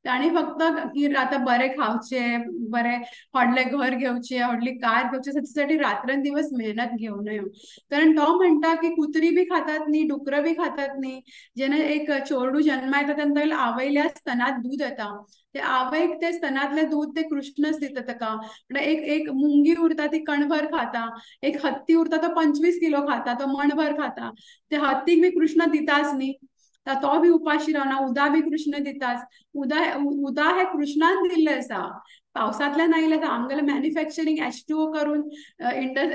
ताणें फक्त की आतां बरें खावचें, बरें व्हडलें घर घेवचें, व्हडली कार घेवची, ताचे रात्रंदिवस मेहनत घेवं नयो. कारण तो म्हणटा की कुत्री बी खातात न्ही, डुकरां बी खातात न्ही, जेन्ना एक चेडूं जन्मा येता तेन्ना तागेल्या आवयल्या स्तनांत दूद येता, ते आवयक ते स्तनांतलें दूद ते कृष्णच दिता ताका. म्हणल्यार एक एक मुंगी उरता ती कणभर खाता, एक हत्ती उरता तो 25 किलो खाता, तो मणभर खाता, ते हत्तीक बी कृष्ण दिताच न्ही, तो बी उपाशी रावना, उदा बी कृष्ण दिताच. उदा उदा हे कृष्णान दिल्लें आसा, पावसांतल्यान आयिल्लें आसा. आमगेलें मॅन्युफॅक्चरींग H2O करून इंडस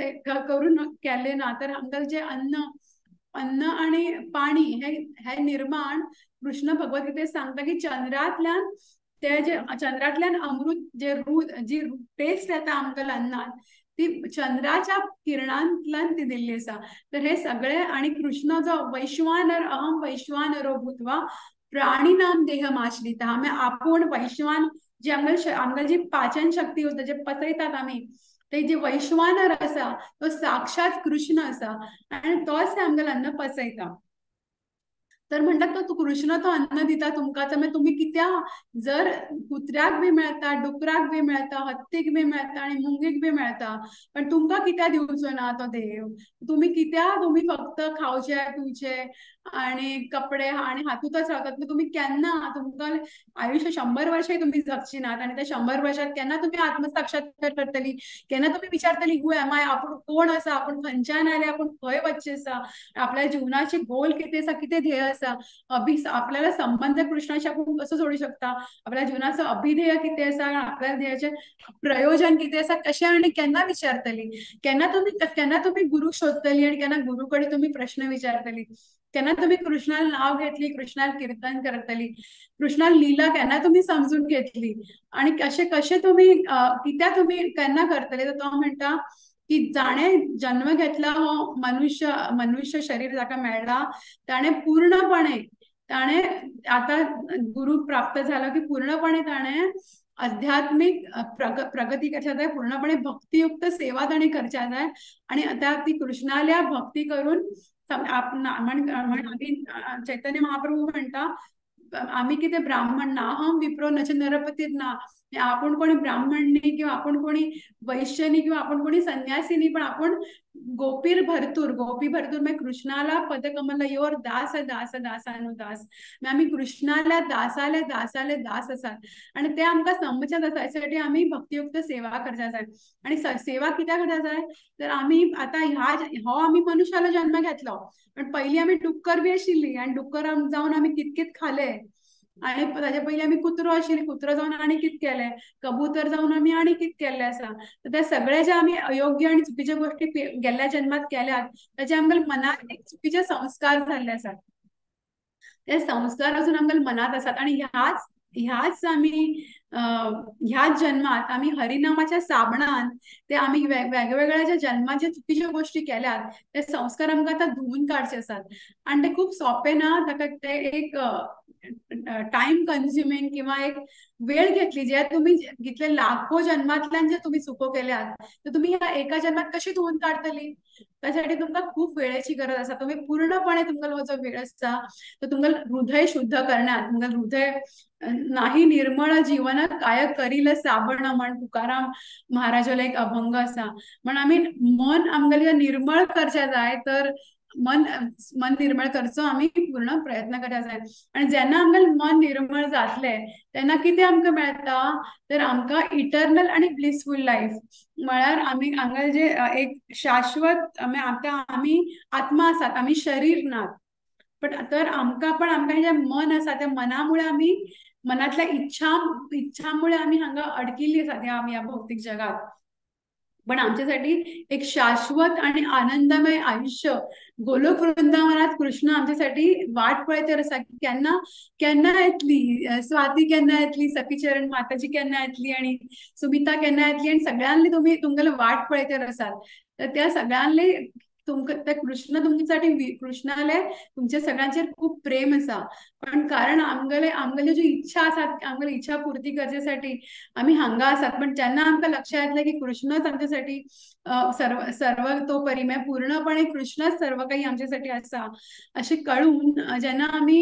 करून केलें ना तर आमगेलें जें अन्न अन्न आणि पाणी हे हे निर्माण कृष्ण भगवद्गीतेत सांगता की चंद्रांतल्यान ते जे चंद्रांतल्यान अमृत जे जी टेस्ट येता आमकां अन्नान ती चंद्राच्या किरणांतल्यान ती दिल्ली आसा. तर हे सगळे आणि कृष्ण जो वैश्वानर अहम वैश्वानरो भूत्वा प्राणीनाम देहमाश्रिता, आमी आपूण वैश्वान जी आमकां जी पाचन शक्ती उरता जे पचयतात आमी ते जे वैश्वानर आसा तो साक्षात कृष्ण आसा आनी तोच आमकां अन्न पचयता. तर म्हणटात तो कृष्ण तो अन्न दिता तुमकां, तर मागीर तुमी कित्याक जर कुत्र्याक बी मेळटा, डुकराक बी मेळटा, हत्तीक बी मेळटा आनी मुंगीक बी मेळटा, पण तुमकां कित्याक दिवचो ना तो देव? तुमी कित्याक तुमी फक्त खावचे पिवचे आनी कपडे आनी हातूंतच रावतात? तुमी केन्ना तुमकां आयुश्य 100 वर्सां तुमी जगची नात आनी त्या 100 वर्सांत केन्ना तुमी आत्मसाक्षात्कार करतली, केन्ना तुमी विचारतली हू एम I, आपूण कोण आसा, आपूण खंयच्यान आयले, आपूण खंय वचचें आसा, आपल्या जिवनाची गोल कितें आसा, कितें ध्येय आसा, आपल्याला संबंध कृष्णाशी आपण कसं जोडू शकता, आपल्या जीवनाचं अभिधेय किती आसा, आपल्या ध्येयाचे प्रयोजन किती आसा, कशें आनी केन्ना विचारतली, केन्ना तुमी गुरु शोधतली आनी केन्ना गुरु कडेन तुमी प्रश्न विचारतली, केन्ना तुमी कृष्णाला नाव घेतली, कृष्णाला कीर्तन करतली, कृष्णाला लीला केन्ना तुमी समजून घेतली आनी कशें कशें तुमी कित्याक तुमी केन्ना करतले. तर तो म्हणटा की जाणे जन्म घेतला हो मनुष्य मनुष्य शरीर जाका मेळ्ळा ताणे पूर्णपणे ताणे आता गुरु प्राप्त झालो की पूर्णपणे ताणे आध्यात्मिक प्रगती करच्या जाय, पूर्णपणे भक्तियुक्त सेवा ताणे करच्या जाय आणि आता ती कृष्णाल्या भक्ती करून चैतन्य महाप्रभू म्हणता आम्ही कितें ब्राह्मण ना, अहम विप्रो नच नरपतीर ना, आपण कोणी ब्राह्मण न्ही किंवा आपण कोणी वैश्य न्ही किंवा आपण कोणी संन्यासी न्ही, पण आपण गोपीर भरतूर, गोपी भरतूर म्हणजे कृष्णाला पदकमल your Das Das दासानुदास, आम्ही कृष्णाला दासाले दासाले दास आसात आणि ते आमकां समजच्यात आसा. साठी आम्ही भक्तियुक्त सेवा करच्या जाय. आणि सेवा कित्याक करच्या जाय तर आम्ही आतां ह्या हो आमी मनुष्यालो जन्म घेतलो, पण पयलीं आमी डुक्कर बी आशिल्ली आनी डुक्कर जावन आमी कितकेत खाले आणि ताजे पयलीं आमी कुत्रो आशिल्ली, कुत्रो जावन आनी कित केलें, कबूतर जावन आमी आनी कित केल्लें आसा. तर त्या सगळे जे आमी अयोग्य आनी चुकीच्यो गोश्टी गेल्ल्या जन्मात केल्यात ताचे आमकां मनात एक चुकीचे संस्कार जाल्ले आसात, ते संस्कार अजून आमकां मनात आसात. आणि ह्याच ह्याच आमी ह्याच जन्मात आमी हरिनामाच्या साबणान ते आमी वेगवेगळ्या ज्या जन्माच्या चुकीच्यो गोश्टी केल्यात ते संस्कार आमकां आतां धुवून काडचे आसात. आनी ते खूब सोंपें ना, ताका ते एक टायम कन्ज्युमींग किंवा एक वेळ घेतली. जे तुमी कितले लाखो जन्मांतल्यान जे तुमी चुको केल्यात तर तुमी ह्या एका जन्मात कशी धुवून काडटली, त्यासाठी तुमकां खूब वेळेची गरज आसा. तुमी पूर्णपणे तुमकां हो जो वेळ आसा तो तुमकां हृदय शुद्ध करण्यात, तुमकां हृदय नाही निर्मळ जीवन काय करील साबण म्हण तुकाराम महाराजालो एक अभंग आसा. म्हण आमी मन आमगेलें निर्मळ करचें जाय, तर मन मन निर्मळ करचो आमी पूर्ण प्रयत्न करया जाय. आनी जेन्ना आमकां मन निर्मळ जातलें तेन्ना कितें आमकां मेळटा तर आमकां इटर्नल आनी ब्लिसफूल लायफ, म्हळ्यार आमी हांगा जे एक शाश्वत आतां आमी आत्मा आसात, आमी शरीर नात, पण तर आमकां पण आमकां जें मन आसा त्या मनामुळे आमी मनांतल्या इच्छामुळे आमी हांगा अडकिल्ली आसात ह्या भौतीक जगात. पण आमच्यासाठी एक शाश्वत आणि आनंदमय आयुष्य गोलोक वृंदावनात कृष्ण आमच्यासाठी वाट पळयत आसा की केन्ना केन्ना येतली स्वाती, केन्ना येतली सखीचरण माताजी, केन्ना येतली आणि सुमिता केन्ना येतली, आणि सगळ्यांनी तुमी तुमगेले वाट पळयत आसात. तर त्या सगळ्यांनी तुमकां त्या कृष्ण तुमच्यासाठी कृष्णाले तुमच्या सगळ्यांचेर खूब प्रेम आसा. पण कारण आमगेले आमगेल्यो ज्यो इच्छा आसात आमगेली इच्छा पूर्ती करच्यासाठी आमी हांगा आसात. पण जेन्ना आमकां लक्षात येतलें की कृष्णच आमच्यासाठी सर्व सर्वतोपरी म्हळ्यार पूर्णपणे कृष्णच सर्व काही आमच्यासाठी आसा अशें कळून जेन्ना आमी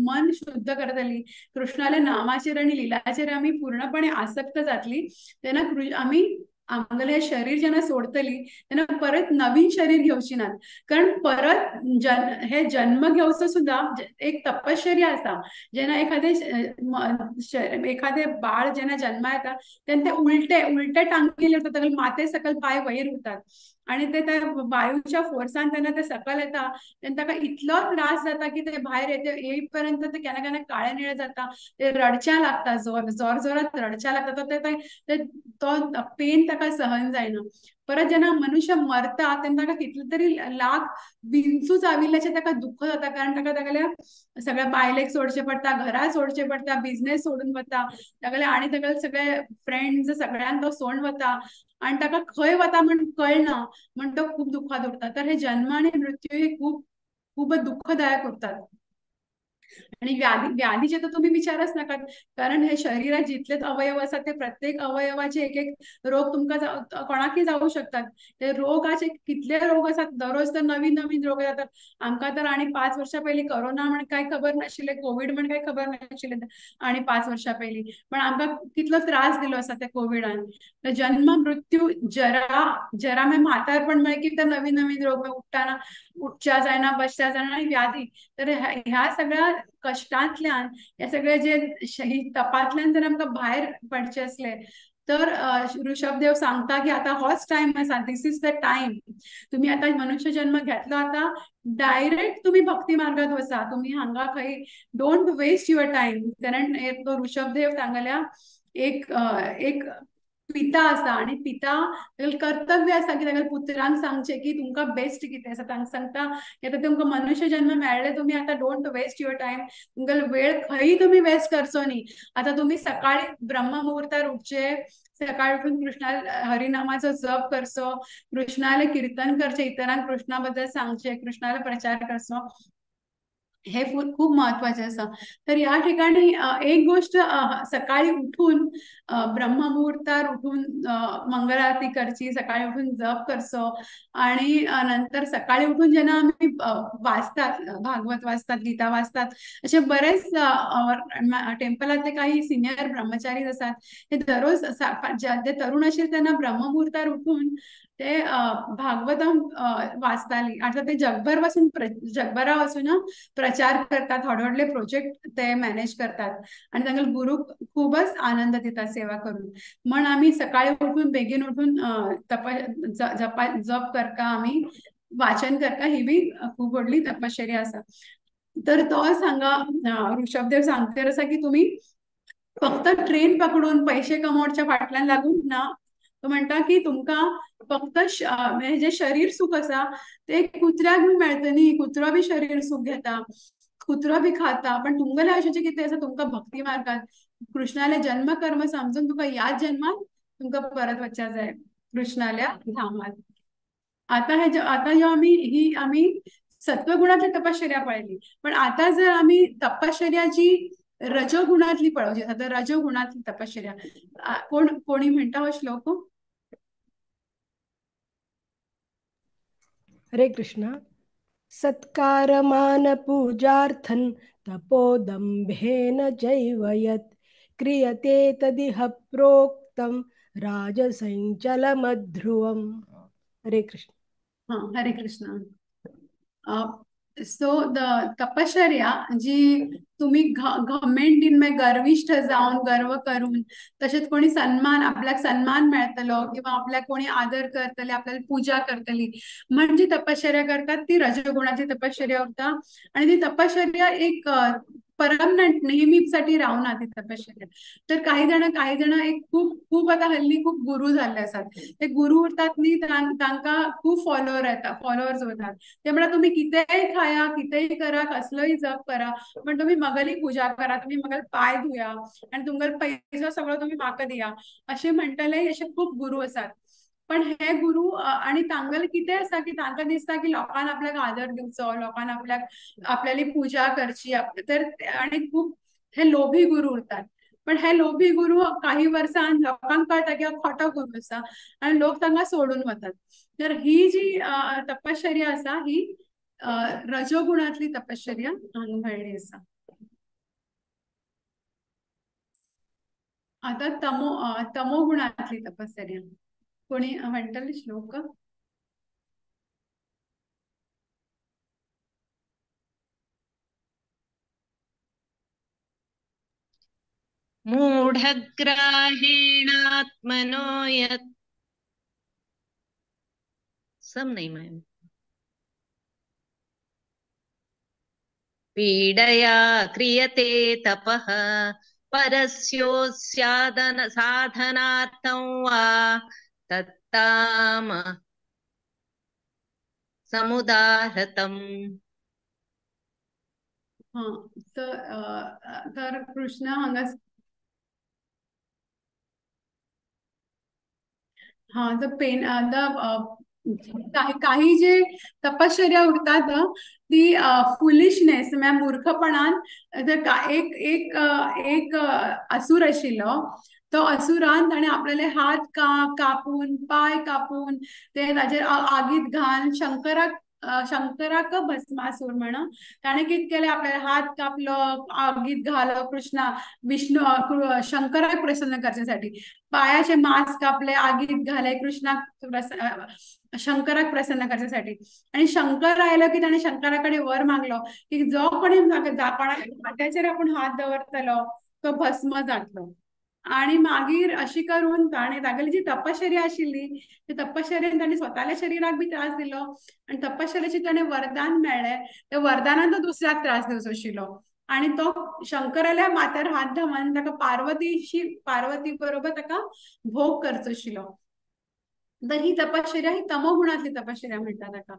मन शुद्ध करतली, कृष्णाल्या नामाचेर आनी लिलाचेर आमी पूर्णपणे आसक्त जातली, तेन्ना आमी आमगेलें शरीर जेन्ना सोडतली तेन्ना परत नवीन शरीर घेवची नात. कारण परत हे जन्म घेवचो सुद्दां एक तपश्चर्या आसा. जेन्ना एखादें एखादें बाळ जेन्ना जन्मा येता तेन्ना ते उलटे उलटे टांगेले उरता, ताका माथे सकयल पांय वयर उरतात आणि ते त्या वायूच्या फोर्सान तेन्ना ते सकयल येता तेन्ना ताका इतलो त्रास जाता की ते भायर येईपर्यंत ते केन्ना केन्ना काळे निळे जाता, ते रडच्या लागता, जोर जोरात रडच्या लागता, तो पेन ताका सहन जायना. परत जेन्ना मनुष्य मरता तेन्ना ताका कितले तरी लाख विंचू चाविल्ल्याचें ताका दुःख जाता, कारण ताका तागेल्या सगळ्या बायलेक सोडचें पडटा, घरा सोडचें पडटा, बिझनेस सोडून वता तागेले, आनी तागेले सगळे फ्रेंड्स सगळ्यांक तो सोडून वता आनी ताका खंय वता म्हण कळना, म्हण तो खूब दुःखात उरता. तर हे जन्म आनी मृत्यू हे खूब खूब दुःखदायक उरतात. आणि व्याधीचे तर तुम्ही विचारच नाकात, कारण हे शरीरात जितलेच अवयव आसात ते प्रत्येक अवयवाचे एक एक रोग तुमकां कोणाकय जावं शकतात. ते रोगाचे कितले रोग आसात, दररोज तर नवीन नवीन रोग जातात. आमकां तर आनी 5 वर्सां पयलीं कोरोना म्हण काय खबर नाशिल्लें, कोवीड म्हण काय खबर नाशिल्लें आनी 5 वर्सां पयलीं, पण आमकां कितलो त्रास दिलो आसा त्या कोविडान. तर जन्म मृत्यू जरा जरा मागीर म्हातारपण म्हळें की तर नवीन नवीन रोग उठ्ठा उठच्या जायना, बसच्या जायना आनी व्याधी. तर ह्या सगळ्या कष्टांतल्यान, ह्या सगळे जे तपांतल्यान जर आमकां भायर पडचें आसलें तर ऋषभदेव सांगता की आतां होच टायम आसा, this is the time. तुमी आतां मनुष्य जन्म घेतलो, आतां डायरेक्ट तुमी भक्ती मार्गात वचा, तुमी हांगा खंय don't waste your time. कारण तो ऋषभदेव तांगेल्या एक एक पिता आसा आनी पिता तागेलें कर्तव्य आसा की तागेल्या पुत्रांक सांगचें की तुमकां बेस्ट कितें आसा. तांकां सांगता की आतां तुमकां मनुष्य जन्म मेळ्ळें, तुमी आतां don't waste your time, तुमगेलो वेळ खंय तुमी वेस्ट करचो न्ही. आतां तुमी सकाळी ब्रह्ममुहूर्तार उठचे, सकाळी उठून कृष्णा हरिनामाचो जप करचो, कृष्णाले कीर्तन करचें, इतरांक कृष्णा बद्दल सांगचें, कृष्णाले प्रचार करचो, हे खूप महत्वाचे आसा. तर ह्या ठिकाणी एक गोष्ट, सकाळी उठून ब्रह्ममुहूर्तार उठून मंगल आरती करची, सकाळी उठून जप करचो, आणि नंतर सकाळी उठून जेन्ना आमी वाचतात, भागवत वाचतात, गीता वाचतात, असे बरेच टेम्पलातले काही सिनियर ब्रह्मचारी आसात ते दररोज जे तरुण आशिल्ले त्यांना ब्रह्ममुहूर्तार उठून ते भागवतम वाचताली. आतां ते जगभर वचून जगभरा वचून प्रचार करतात, व्हड व्हडले प्रोजेक्ट ते मॅनेज करतात आनी तांकां गुरू खूबच आनंद दिता सेवा करून. म्हण आमी सकाळी उठून बेगीन उठून जप करता, आमी वाचन करता, ही बी खूब व्हडली तपश्चर्या आसा. तर तो हांगा ऋषभदेव सांगता आसा की तुमी फक्त ट्रेन पकडून पैसे कमोवच्या फाटल्यान लागून ना, तो म्हणटा की तुमकां फक्त जे शरीर सुख आसा ते कुत्र्याक बी मेळटा न्ही, कुत्रो बी शरीर सुख घेता, कुत्रो बी खाता, पण तुमगेल्या आयुष्याचें कितें आसा, तुमकां भक्ती मार्गात कृष्णाले जन्म कर्म समजून तुका ह्याच जन्मात तुमकां परत वचच्या जाय कृष्णाल्या धामात. आतां हे आतां ह्यो आमी ही आमी सत्वगुणांतली तपश्चर्या पळयली, पण आतां जर आमी तपश्चर्या जी रजोगुणांतली पळोवची आसा तर रजोगुणांतली तपश्चर्या कोण कोणी म्हणटा हो श्लोक? हरे कृष्णा. सत्कारमान पूजार्थं तपोदंभेन चैव यत् क्रियते तदिह प्रोक्तं राजसञ्चलमध्रुवम्. हरे कृष्ण. हा, हरे कृष्ण. सो the तपश्चर्या जी तुम्ही घमेंडीन मागीर गर्विश्ठ जावन गर्व करून, तशेंच कोणी सन्मान आपल्याक सन्मान मेळटलो किंवा आपल्याक कोणी आदर करतले, आपल्याला पूजा करतली म्हण जी तपश्चर्या करतात ती रजगुणाची तपश्चर्या उरता. आणि ती तपश्चर्या एक परमनंट नेहमीसाठी रावना ती तपश्चर्या. तर काही जण एक खूप खूप आता हल्ली खूप गुरु झाले आसात, ते गुरु उरतात न्ही, तांकां खूब फॉलोवर येता, फॉलोवर्स उरतात. ते म्हणटा तुमी कितेंय खाया, कितेंय करा, कसलोय जप करा, पण तुमी मगली पूजा करा, तुमी मगल पांय धुया आनी तुमगेलो पैसो सगळो तुमी म्हाका दिया अशें म्हणटले. अशे खूब गुरु आसात. पण हे गुरु आणि तांगेलें कितें आसा की तांकां दिसता की लोकांक आपल्याक आदर दिवचो, लोकांक आपल्याक आपल्याली पूजा करची, तर आणि खूब हे लोभी गुरु उरतात. पण हे लोभी गुरु काही वर्सान लोकांक कळटा की हो खोटो गुरु आसा आनी लोक तांकां सोडून वतात. तर ही जी तपश्चर्या आसा ही रजोगुणांतली तपश्चर्या हांगा मेळ्ळी आसा. आतां तमोगुणांतली तपश्चर्या कोणी म्हणटले श्लोक? मूढग्राहेणात्मनो यत् सब नहीं मैम पीडया क्रियते तपः परस्योस्यादन साधनार्थं वा तत्ताम समुदाहृतम्. हा, तर कृष्ण हांगा हा the pen the काही जे तपश्चर्या उरतात ती फुलिशनेस म्हळ्यार मूर्खपणान. एक एक एक असूर आशिल्लो, तो असुरान ताणें आपल्याले हात कापून पाय कापून ते ताजेर आगीत घालून शंकराक भस्मासूर म्हण ताणें कितें केलें, आपल्याले हात कापलो, आगीत घालो कृष्णा विष्णू शंकराक प्रसन्न करच्यासाठी, पायाचे मांस कापले, आगीत घाले कृष्णाक शंकराक प्रसन्न करच्यासाठी. आणि शंकर आयलो की ताणें शंकरा कडेन वर मागलो की जो कोणी माथ्याचेर आपूण हात दवरतलो तो भस्म जातलो. आणि मागीर अशी करून ताणें तागेली जी तपश्चर्या आशिल्ली ते तपश्चर्येन ताणें स्वताल्या शरिराक बी त्रास दिलो आनी तपश्चर्याचे ताणें वरदान मेळ्ळें, त्या वरदानान तो दुसऱ्याक त्रास दिवचो आशिल्लो. आनी तो शंकराल्या माथ्यार हात धांवन ताका पार्वती बरोबर ताका भोग करचो आशिल्लो. तर ही तपश्चर्या ही तमोगुणांतली तपश्चर्या म्हणटा ताका.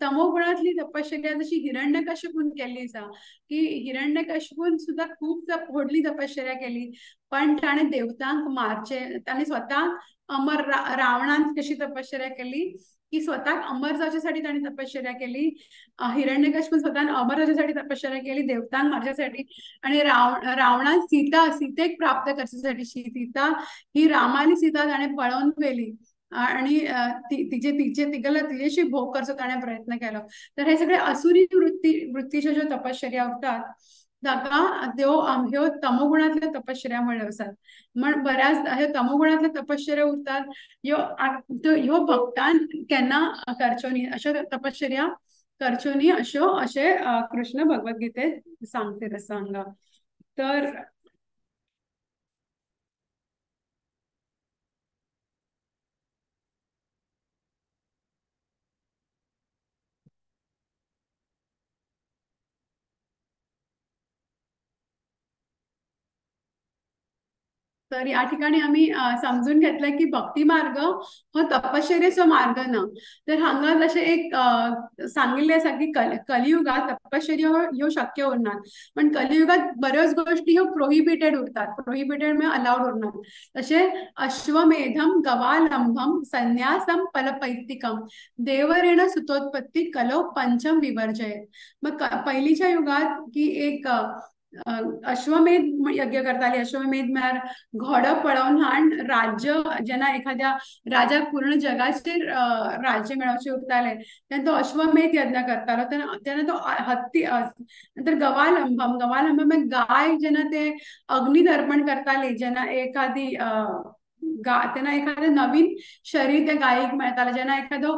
तमोगुणांतली तपश्चर्या जशी हिरण्यकश्यपून केल्ली आसा की हिरण्यकश्यपून सुद्दां खूब व्हडली तपश्चर्या केली, पण ताणें देवतांक मारचे, ताणें स्वताक अमर रावणान कशी तपश्चर्या केली की स्वताक अमर जावच्यासाठी ताणें तपश्चर्या केली, हिरण्यकश्यपून स्वतान अमर जावच्यासाठी तपश्चर्या केली देवतांक मारच्यासाठी, आनी रावणान सीतेक प्राप्त करच्यासाठी, सीता ही रामाली सीता ताणें पळोवन व्हेली आणि तिचे तिचे तिगेलो तिजेशी भोग करचो ताणें प्रयत्न केलो. तर हे सगळे असुरी वृत्तीच्यो ज्यो तपश्चर्या उरतात ताका त्यो ह्यो तमोगुणांतल्यो तपश्चर्या म्हणल्यो आसात. म्हण बऱ्याच ह्यो तमोगुणांतल्यो तपश्चर्या उरतात, ह्यो ह्यो भक्तान केन्ना करच्यो न्ही, अश्यो तपश्चर्या करच्यो न्ही, अश्यो अशें कृष्ण भगवद्गीतेत सांगतात आसा हांगा. तर तर या ठिकाणी आम्ही समजून घेतलं की भक्ती मार्ग हो तपश्चर्येचो मार्ग ना. तर हांगा जशें एक सांगिल्लें आसा की कलियुगात तपश्चर्या ह्यो शक्य उरना, पण कलियुगात बऱ्योच गोष्टी ह्यो प्रोहिबिटेड उरतात, प्रोहिबिटेड म्हळ्यार अलाउड उरना. तशें अश्वमेधम गवालंबम संन्यासम फलपैतिकम देवरेण सुतोत्पत्ती कलो पंचम विवर्जयेत. मग पयलींच्या युगात की एक अश्वमेध यज्ञ करताले, अश्वमेध म्हळ्यार घोडो पळोवन हाण राज्य जेन्ना एखाद्या राजाक पूर्ण जगाचेर राज्य मेळोवचें उरतालें तेन्ना तो अश्वमेध यज्ञ करतालो. तेन्ना तो हत्ती, नंतर गवालंबम, गवालंबम गाय जेन्ना ते अग्निदर्पण करताले, जेन्ना एखादी तेन्ना एखादें नवीन शरीर त्या गायीक मेळटालें, जेन्ना एखादो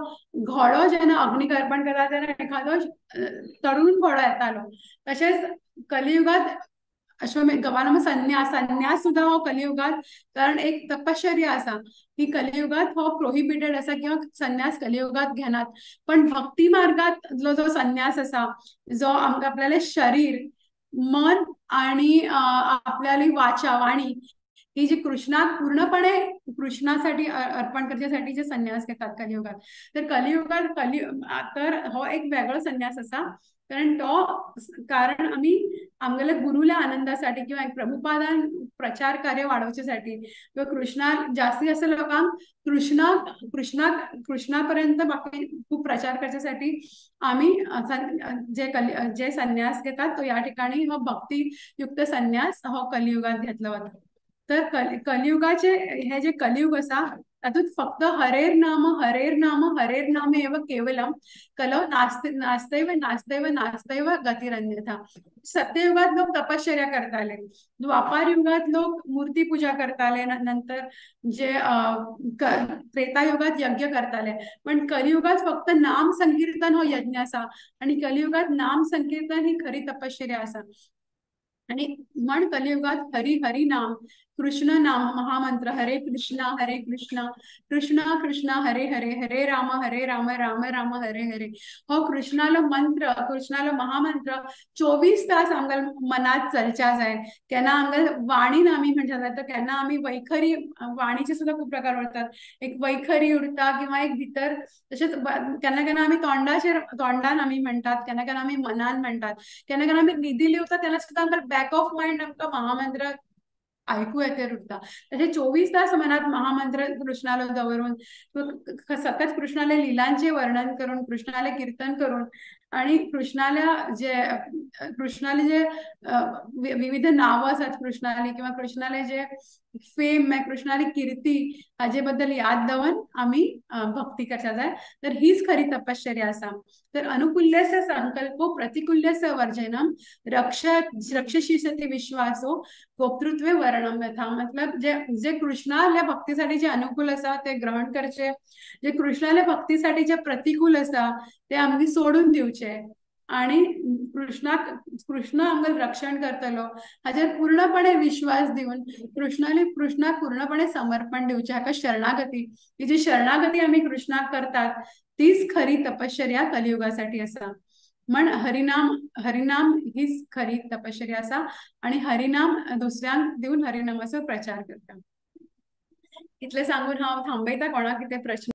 घोडो जेन्ना अग्निदर्पण करता तेन्ना एखादो तरुण घोडो येतालो. तशेंच कलियुगात अश्वमेध गवालंब संन्यास, संन्यास सुद्दां हो कलियुगात, कारण एक तपश्चर्या आसा की कलियुगात हो प्रोहिबिटेड आसा किंवा संन्यास कलियुगात घेनात. पण भक्ती मार्गांतलो जो संन्यास आसा जो आमकां आपल्यालें शरीर, मन आणि आपल्याली वाचा वाणी ही जी कृष्णाक पूर्णपणे कृष्णासाठी अर्पण करच्यासाठी जे संन्यास घेतात कलियुगात. तर कलियुगात तर हो एक वेगळो संन्यास आसा, कारण तो कारण आमी आमगेल्या गुरुल्या आनंदासाठी किंवा प्रभुपादान प्रचार कार्य वाडोवच्यासाठी किंवा कृष्णा जास्तीत जास्त लोकांक कृष्णा कृष्णा कृष्णापर्यंत बाकी खूप प्रचार करच्यासाठी आमी जे संन्यास घेतात तो या ठिकाणी हो भक्तियुक्त संन्यास हो कलियुगात घेतलो वता. तर कलियुगाचे हे जे कलियुग आसा तातूंत फक्त हरेर नाम हरेर नाम हरेर नाम एव केवलम कलौ नास्ते नास्तैव नास्तैव नास्तैव गतिरन्यथा. सत्ययुगात लोक तपश्चर्या करताले, द्वापार युगात लोक मूर्ती पूजा करताले, नंतर जे त्रेतायुगात यज्ञ करताले, पण कलियुगात फक्त नाम संकीर्तन हो यज्ञ आसा आणि कलियुगात नाम संकीर्तन ही खरी तपश्चर्या आसा. आणि म्हण कलियुगात हरी हरी नाम कृष्ण नाम महामंत्र हरे कृष्णा हरे कृष्णा कृष्णा कृष्णा हरे हरे हरे राम राम राम हरे हरे हो कृष्णालो मंत्र, कृष्णालो महामंत्र 24 तास आमकां मनात चलच्या जाय. केन्ना आमकां वाणीन आमी म्हणच्या जाय तर केन्ना आमी वैखरी, वाणीचे सुद्धा खूब प्रकार उरतात, एक वैखरी उरता किंवा एक भितर, तशेंच केन्ना केन्ना आमी तोंडाचेर तोंडान आमी म्हणटात, केन्ना केन्ना आमी मनान म्हणटात, केन्ना केन्ना आमी न्हिदिल्ली उरता तेन्ना सुद्दां आमकां बॅक ऑफ मायंड आमकां महामंत्र आयकू येते उरता. तशें 24 तास मनात महामंत्र कृष्णालो दवरून सतत कृष्णाले लिलांचे वर्णन करून, कृष्णाले कीर्तन करून आणि कृष्णाल्या जे कृष्णाले जे विविध नावं आसात कृष्णाली किंवा कृष्णाले जे फेम कृष्णाली कीर्ती हाजे बद्दल याद दवरून आमी भक्ती करच्या जाय. तर हीच खरी तपश्चर्या आसा. तर अनुकूल्यस्य संकल्पो प्रतिकूल्यस्य वर्जनम रक्षशिष्यति विश्वासो गोप्तृत्वे वर्णम यथा. मतलब जे जे कृष्णाल्या भक्तीसाठी जे अनुकूल आसा ते ग्रहण करचे, जे कृष्णाल्या भक्तीसाठी जे प्रतिकूल आसा ते आमी सोडून दिवचे आणि कृष्णाक कृष्ण आमकां रक्षण करतलो हाचेर पूर्णपणे विश्वास दिवन कृष्णाली कृष्णाक पूर्णपणे समर्पण दिवचें. हाका शरणागती, ही जी शरणागती आमी कृष्णाक करतात तीच खरी तपश्चर्या कलियुगासाठी आसा. म्हण हरिनाम, हरिनाम हीच खरी तपश्चर्या आसा आणि हरिनाम दुसऱ्यांक दिवन हरिनामाचो प्रचार करता. इतलें सांगून हांव थांबयता. कोणाक कितें प्रश्न